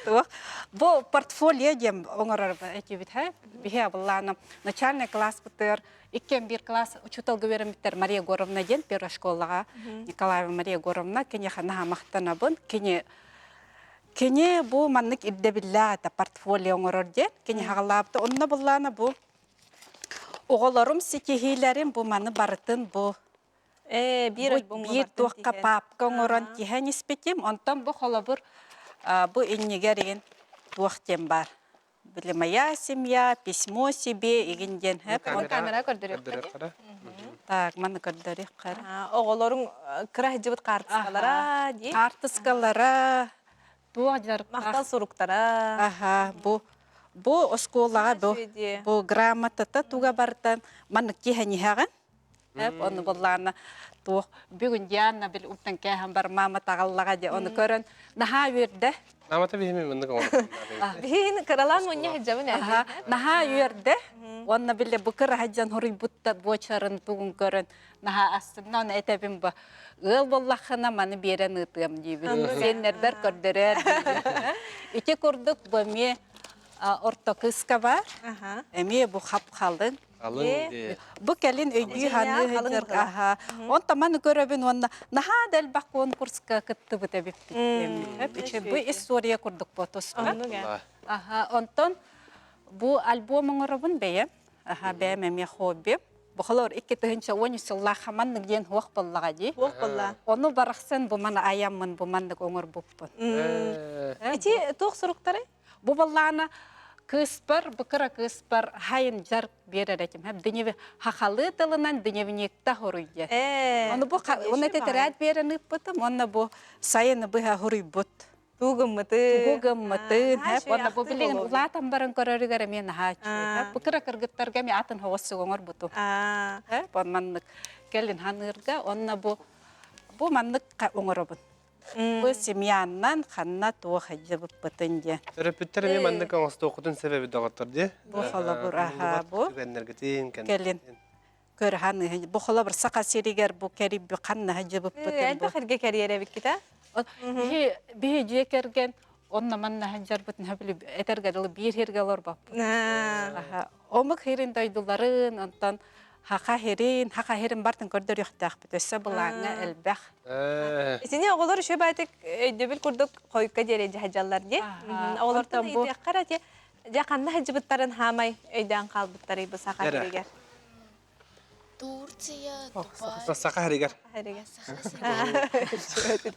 Туох. Бу портфолио диэн оҥорор этибит, һэ? Биһи абыллаана начальный класс бытыр Иккиэн биир класс учууталга үөрэммиттэр Мария Егоровна диэн первая школаҕа Николаева Мария Егоровна киниэхэ наһаа махтанабын. Кини кини бу маннык ирдэбиллээх этэ портфолио оҥорор диэн кини хаҕалаабыта. Онно буллаана бу оҕолорум ситиһиилэрин бу маны барытын бу Ээ, биир альбомҥа биир бартын туохха тиһэн. паапка оҥорон тиһэн испитим. Онтон бу холобур бу иннигэр игин туох диэн баар. Били моя семья, письмо себе игин диэн хэп. Камера көрдөрүөххэ. Так, маны көрдөрүөххэ. Оҕолоруҥ кыра сылдьыбыт хаартыскалара дии. Хаартыскалара, туох дьарыктаах. Махтал суруктара. Аха, бу бу оскуолаҕа бу бу грамотата туга бартан маннык киһэниһэҕин. Эп ону буллаана туох бүгүн Диана бил уттан кээһэн бар мама таҕаллаҕа дии ону көрөн наһаа үөрдэ. Намата биһими мыннык оҥорбут. Биһин кыралаан мунньа сылдьабын Аха, наһаа үөрдэ. Уонна били бу кыра сылдьан хоруйбутта буочарын тугун көрөн наһаа астынна оны этэбин бу ыал буоллаххына маны биэрэн ыытыам диибин. Сиэннэрбэр көрдөрөөр диибин. Ити курдук бу эмиэ. Орто кыска бар. Эмиэ бу хап-халыҥ. Халыҥ Бу кэлин өйдүү саныы сылдьар аха. Онтон маны көрөбүн уонна наһаа да элбэх конкурска кыттыбыт эбиппит диэммит. Бу история курдук буотуспа. Аха, онтон бу альбом оҥоробун бэйэм. Аха, бэйэм эмиэ хобби. Бухалор 2013 сыллаах маннык диэн хуох буоллаҕа дии. Хуох буолла. Ону барахсан бу маны айаммын бу маннык оҥорбуппун. Ити туох суруктары? Бу баллаана кыыспар, бу кыра кыыспар хайын жар биэрэр этим. Дневи хахалы тылынан дневникта хоруйдя. Ону бу оны тетрадь биэрэн ыппытым, онно бу сайыны быһа хоруйбут. Тугуммытын. Тугуммытын. Онно бу билигин улаатан баран көрөрүгэр эмиэ наһаа үчүгэй. Бу кыра кыргыттарга эмиэ атын хоҕус оҥорбутум. Бу маннык кэлин ханыырга, онно бу бу маннык оҥоробун. Бу семьяннан ханна туох дьыбыппытын диэн. Төрөппүттэр эмиэ маннык оҥостуоххутун сөп эбит доҕоттор дии. Бу холобур аһаа бу. Түгэннэргитин кэлин көрһаныһын бу холобур саха сиригэр бу кэрибби ханна дьыбыппытын бу. Элбэх эргэ кэриэрэ эбиккит а? Биһи биһи дьиэ кэргэн онно манна сылдьарбытын этэргэ дылы биир сиргэ олорбоппут. Омук сирин дойдуларын, онтон хаха сирин, хаха сирин бартын көрдөрүөхтээхпит. Өссө былааҥҥа элбэх. Итини оҕолор үчүгэй баайтык өйдөбүл курдук хойукка диэри дьаһадьаллар дии. Оҕолортон ыйытыаххара ити дьэ ханна сылдьыбыттарын хаамай өйдөөн хаалбыттарый бу саха сиригэр. Турция, Дубай. Саха сиригэр. Саха сиригэр.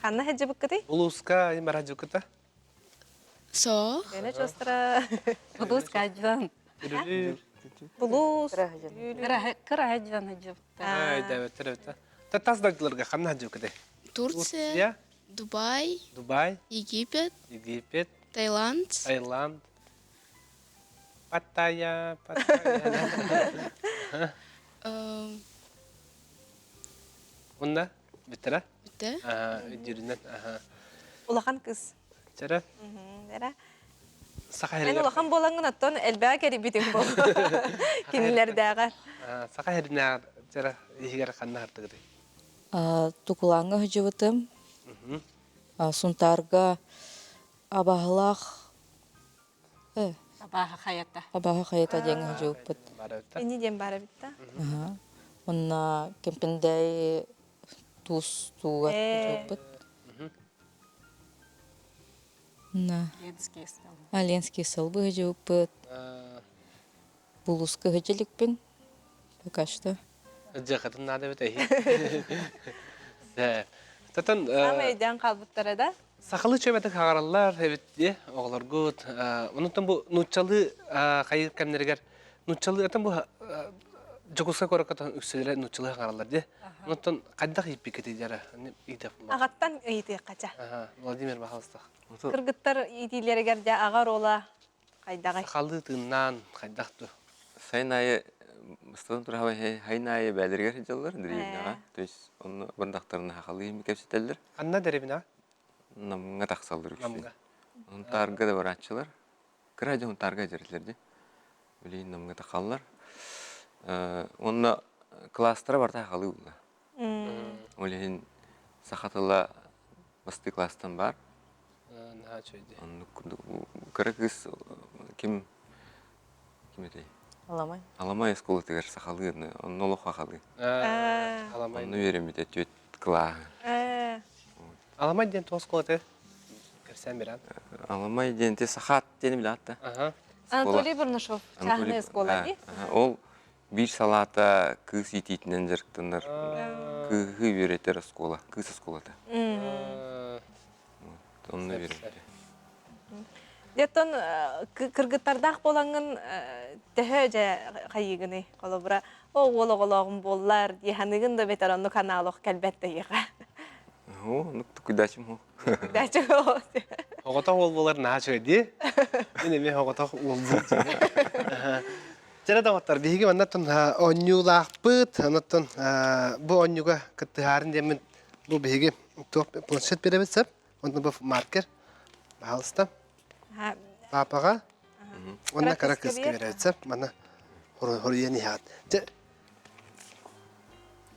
Ханна сылдьыбыккытый? Улууска бараджукыта. Со. Гена чостра. Улууска дьон. Улуус. Кыра дьон сылдьыбыттар. Ай, да, бэттэр Тас дойдуларга ханна сылдьыбыккытый? Турция, Дубай, Дубай, Египет, Египет, Таиланд, Таиланд, Паттайя, Паттайя. Онна бүттэрэ? Бүттэ. Өйдүүрүнэн. Улахан кыз. Чэрэ? Эра. Саха Эн улахан буолаҥҥын оттон элбэҕи кэрийбитиҥ буол. Кинилэрдээҕэр. Саха сиринээҕэр чэрэ иһигэр ханна сырдыгыдый? Тукулааҥҥа сылдьыбытым. Сунтаарга абаһылаах Абааһы хайата. Абааһы хайата диэн сылдьыбыппыт. Инни диэн баар эбит да? Онно Кэмпиндэй туус туугар сылдьыбыппыт. Ленский стол. Ленский стол сылдьыбыппыт. Булуска сылдьа Пока что. Дьахатын наада эбит эһи. Татан Саамай өйдөөн хаалбыттара да? Сахалыы чөбөтүк хагараллар эбит дии оҕолоргут. Онуттан бу нууччалыы хайыр кэмнэригэр нууччалыы атын бу Дьокуускай куоракка үксүлэрэ нууччалыы хагараллар дии. Онуттан хайдах ииппиккитий дьара? Аҕаттан ыйытыахха ча. Владимир пожалуйста. Кыргыттар иитиилэригэр дьэ аҕа оруола хайдаҕый? Сахалыы тыыннаан хайдах ду? Сайын аайы бастатан турар сайын аайы бээлэригэр сылдьаллар дэриэбинэҕэ. То есть онно бардахтарына сахалыы кэпсэтэллэр. Ханна дэриэбинэҕэ? Намҥа тахсаллар үксүн. Хунтаарга да барааччылар. Кыра дьон Хунтаарга дьэрэлэр дии. Билигин Намҥа тахаллар. Уонна класстара барыта сахалыы буолла. Ол иһин саха тыла бастыы класстан баар. Наһаа үчүгэй дии. Оннук курдук кыра кыыс ким ким этэй? Аламай. Аламай оскуолатыгар сахалыы онно олох сахалыы. Аламай. Онно үөрэммитэ түөрт кылааһы. Аламай диэн туох оскуолаты? Кэпсээн берэн. Аламай диэн те сахат диэни билэҕит да? Анатолий Бурнашов чааһынай оскуола дии. Ол биир салаата кыыс иитиитинэн дьарыктанар кыыһы үөрэтэр оскуола, кыыс оскуолата. Онно үөрэммитэ. Деттон кыргыттардаах буолаҥҥын төһө дьэ хайыыгыный? Холобура, о уол оҕолооҕум буоллар дии ханыгын да бэтэр оннук анаалох кэлбэт да эйиэхэ. Оо, оннук тукуйдаачым ол. Тукуйдаачым ол. Оҕотох уол буолар наһаа үчүгэй дии. Мин эмиэ оҕотох уол буолчу. Чэрэ доҕоттор, биһиги маннаттан оонньуулаахпыт. Онуттан бу оонньууга кыттыһаарын диэммин бу биһиги туох планшет биэрэбит сөп. Онтон бу маркер. Пожалуйста. Папаҕа уонна кыра кыыска биэрэбит сөп. Манна хоруйан иһэҕит.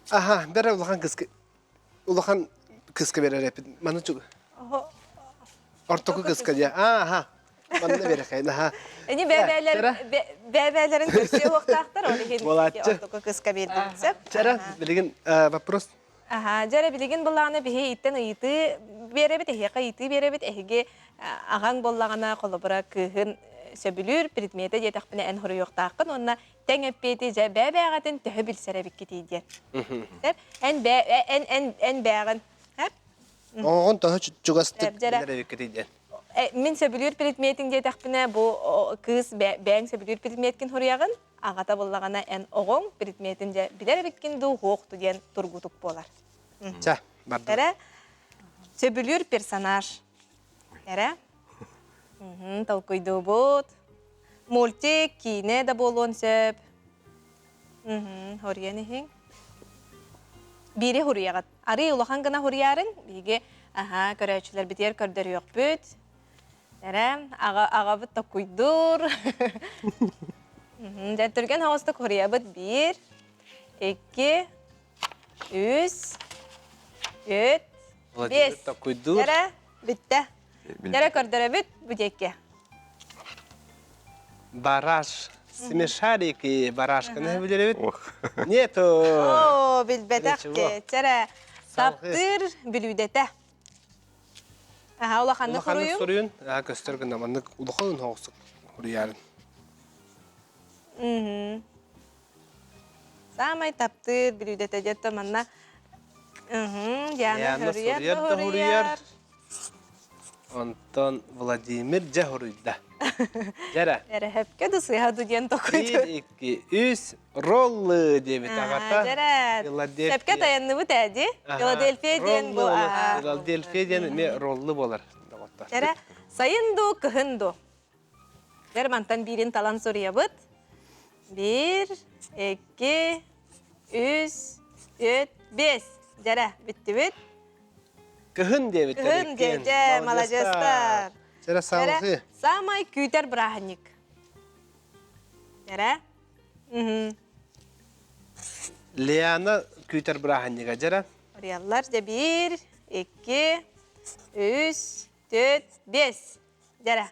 Аха, бэрэ улахан кыыска. Улахан кыска берер эпит. Маны чуг. Ортоку кыска дия. Ааха. Манна берехейн. Аха. Эни бэбээлэр бэбээлэрин көрсүө уохтаахтар, ол иһин ортоку кыска биэрдибит сөп. Чара, билигин вопрос. Аха, дьэрэ билигин буллаҕына биһи иттен ыйытыы биэрэбит, эһиэхэ ыйытыы биэрэбит, эһиги аҕаҥ буоллаҕына холобура кыыһын сөбүлүүр предметэ диэтэхпинэ эн хоруйуохтааххын уонна тэҥ эппиэти дьэ бээ-бээҕэтин төһө билсэр эбиккитий диэн. Сөп? Эн бээ эн эн эн бээҕин. Хэп? Оҕоҕун төһө чугастык билэр эбиккитий диэн. Мин сөбүлүүр предметиҥ диэтэхпинэ бу кыыс бэйэҥ сөбүлүүр предметкин хоруйаҕын, аҕата буллаҕына эн оҕоҥ предметин дьэ билэр эбиккин дуу, суохту диэн тургутук буолар. Чэ, бардым. Эрэ сөбүлүүр персонаж. Эрэ толкуйдуубут. Мультик, киинэ да буолуон сөп. Хоруйан иһиҥ. Биири хоруйаҕыт. Арый улахан гына хоруйаарыҥ. Биһиги аһа көрөөччүлэрбитигэр көрдөрүөхпүт. Эрэ, аҕа аҕабыт токуйдуур. Дьэ, түргэн соҕустук хоруйабыт. Биир, икки, үс, үт, Владимир биэс. токуйдуур. Эрэ, бүттэ. Дьэрэ көрдөрөбүт бу диэки. Бараш. Смешарики барашканы билэбит. Нету. Оо, билбэтэх чэрэ. Таптыыр бүлүүдэтэ. Аха, улаханнык Улаханнык суруйун. Аа, көстөр гына маннык улахан хоҕусук хуруйарын. Мм. Саамай таптыыр бүлүүдэтэ дьэ манна Диана суруйар да суруйар. Онтон Владимир дьэ суруйда. Дьэрэ. Эрэһэпкэ да сыыһа ду диэн токуйду. Биир, икки, үс, роллы диэбит аҕата. Дьэрэ. Сөпкө таянныбыт ээ дии. Филадельфия диэн бу. Филадельфия диэн эмиэ роллы буолар. Дьэрэ. Сайын дуу, кыһын дуу? Дьэр мантан биирин талан суруйабыт. Биир, икки, үс, үт, биэс. Дьэрэ, бүттүбүт. Кыһын диэбиттэр Кыһын иккиэн. дьэ, маладьыастар. Дьэрэ салгыы. Самай күүтэр бырааһынньык. Дьэрэ. Лиана күүтэр бырааһынньыга дьэрэ. Ориаллар дьэ биир, икки, үс, түөрт, биэс. Дьэрэ.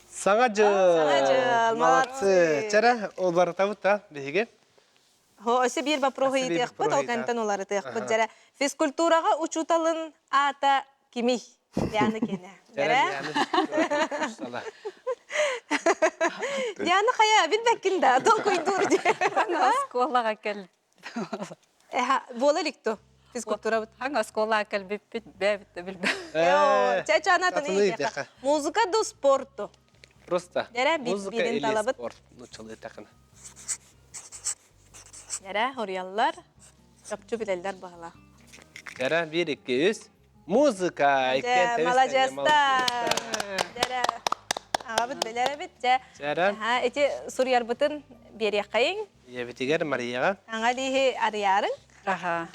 Саҥа дьыл! Саҥа дьыл! Молодцы! Чэрэ, уларытабыт да биһиги? Өссө биир вопроһу ыйытыахпыт, ол кэнтэн уларытыахпыт. Дьэрэ, физкультураҕа учууталын аата кимий? Диана киэнэ. Дьэрэ. Диана хайа, билбэккин да, толкуйдуур дии. Оскуолаҕа кэл Буола илик ту физкультурабыт. Хаҥ оскуолаҕа кэлбиппит бэбит да билбэт. Чэ чаанатын ыйытыахха. Музыка ду спорт ду? Просто Дэрэ музыка бирин или талабыт. спорт нуччалыы такына. Дэрэ хоруйаллар. Чопчу билэллэр баһыла. Дэрэ бир икки үс. Музыка. Дьэ, маладьыастар. Дьэрэ. Аҕабыт билэр эбит. Дьэ. Дьэрэ. Ити суруйарбытын биэриэххэйиҥ. Ийэбитигэр Марияҕа. Аҥа лииһи арыйаарыҥ. Аха.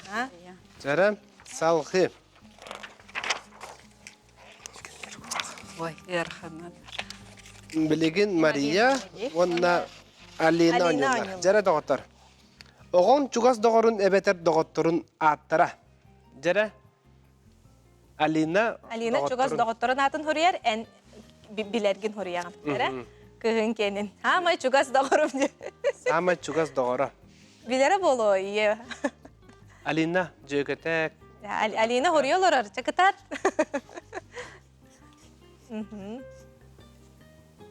Дьэрэ, салгыы. Ой, ыараханнан. Билигин Мария уонна Алина оонньууллар. Дьэрэ доҕоттор. Оҕоҥ чугас доҕорун эбэтэр доҕотторун ааттара. Дьэрэ, Алина Алина чугас доҕотторун аатын хоруйар, эн билэргин хоруйаҕын. Эрэ? Кыһын киэнин. Аамай чугас доҕорум диye. Аамай чугас доҕоро. Билэрэ буолуо, ийэ. Алина дьүөгэтэ. Алина хоруйа олорор, чакытаат.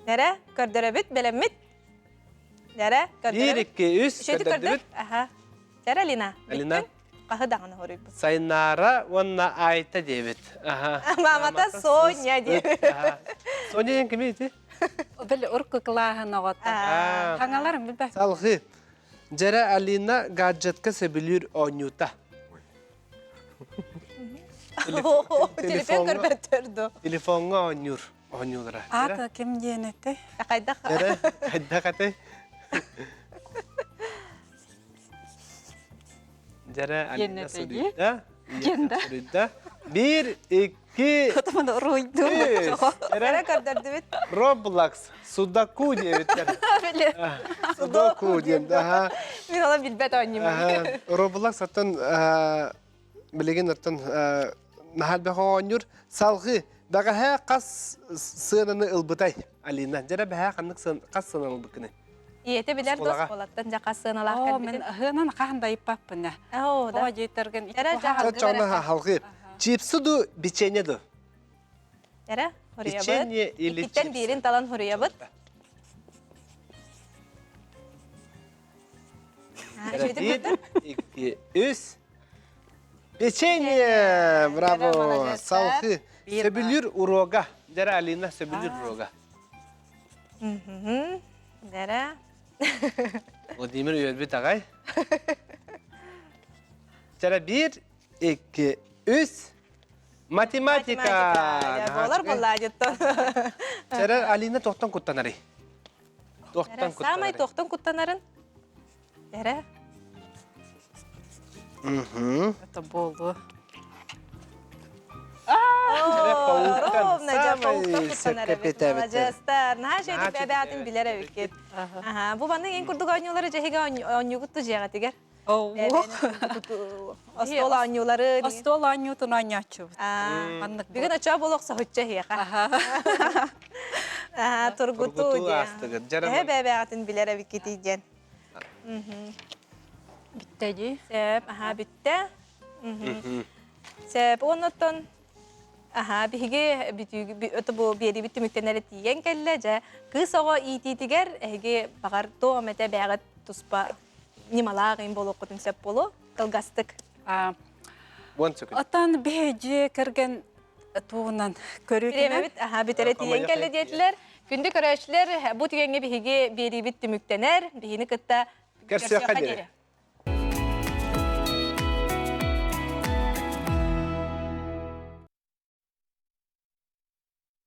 Нэрэ, көрдөрөбүт, бэлэммит. Нэрэ, көрдөрөбүт. Биир, икки, үс, көрдөрдүбүт. Аха. Чэрэ, Алина. Алина. Хаһы даҕаны хоруйбут. Сайнаара уонна Айта диэбит. Аха. Маамата Соня диэбит. Соня диэн кимий ити? Били урукку кылааһын оҕото. Хаҥаларым билбэт. Салгыы. Дьэрэ Алина гаджетка сөбүлүүр оонньуута. Телефон көрбөттөр ду. Телефоҥҥа оонньуур оонньуулара. Аата ким диэн этэй? Хайдах? Дьэрэ хайдах этэй? Дьэрэ Алина суруйда. Суруйда. Биир, икки. Ки Хотомон уруйдум. Эрэ көрдөрдүбүт. Roblox Судаку диэбиттэр. Судоку диэн. Аха. Мин ола билбэт оонньуум. Roblox оттон билигин оттон наһаа элбэх оонньуур. Салгыы бэҕэһээ хас сыананы ылбытай Алина? Дьэрэ бэһээ ханнык хас сыананы ылбыккыный? Ийэтэ билэр да оскуолаттан дьэ хас сыаналаах кэлбитин. Мен ыһыанан хаһан да ыйыппаппын. Оо, да. Оо, диэтэргин. Эрэ Чоҕуна халгыы. Чипсы ду, печенье ду? Эрэ, хуруйабыт. Печенье или Иккиттэн чипсы? биирин талан хуруйабыт. Бір, икки, үс. Печенье! Браво! Салхы. Сөбүлүүр уруога. Дьэрэ Алина сөбүлүүр уруога. Дьэрэ. Владимир үөрбүт аҕай. Дьэрэ биир, икки, үс. Математика! Буолар буолла дьиттон. Дьэрэ Алина туохтан куттанарый? Туохтан куттанарый? Саамай туохтан куттанарын? Эрэ. Это болу. Ровно Маладьыастар. Наһаа шейтип эбэатын билэр эбиккит. Бу маннык эн курдук оонньуулары дьэһигэ оонньуугут дьиэҕитигэр. Остуол оонньуулары. Остуол оонньуутун оонньооччубут. Маннык. Бүгүн очоо буолуох соһуччу эһиэхэ. Тургутуу диэн. Эһэ бэбэҕитин билэр эбиккитий диэн. Бүттэ дии. Сөп, аха бүттэ. Сөп, оннуттан аха биһиги бүтүүгү бу биэрибит түмүктэнэр тиийэн кэллэ дьэ кыыс оҕо иитиитигэр эһиги баҕар туох эмэтэ бэйэҕит туспа ньымалаах им буолуоххутун сөп буолуо кылгастык. Отан биһи дьиэ кэргэн тугунан көрүүтүнэн Бириэмэбит аха бүтэрэ тиийэн кэллэ диэтилэр. Күндү көрөөччүлэр, бу түгэҥҥэ биһиги биэриибит түмүктэнэр. Биһини кытта Көрсүөххэ диэри.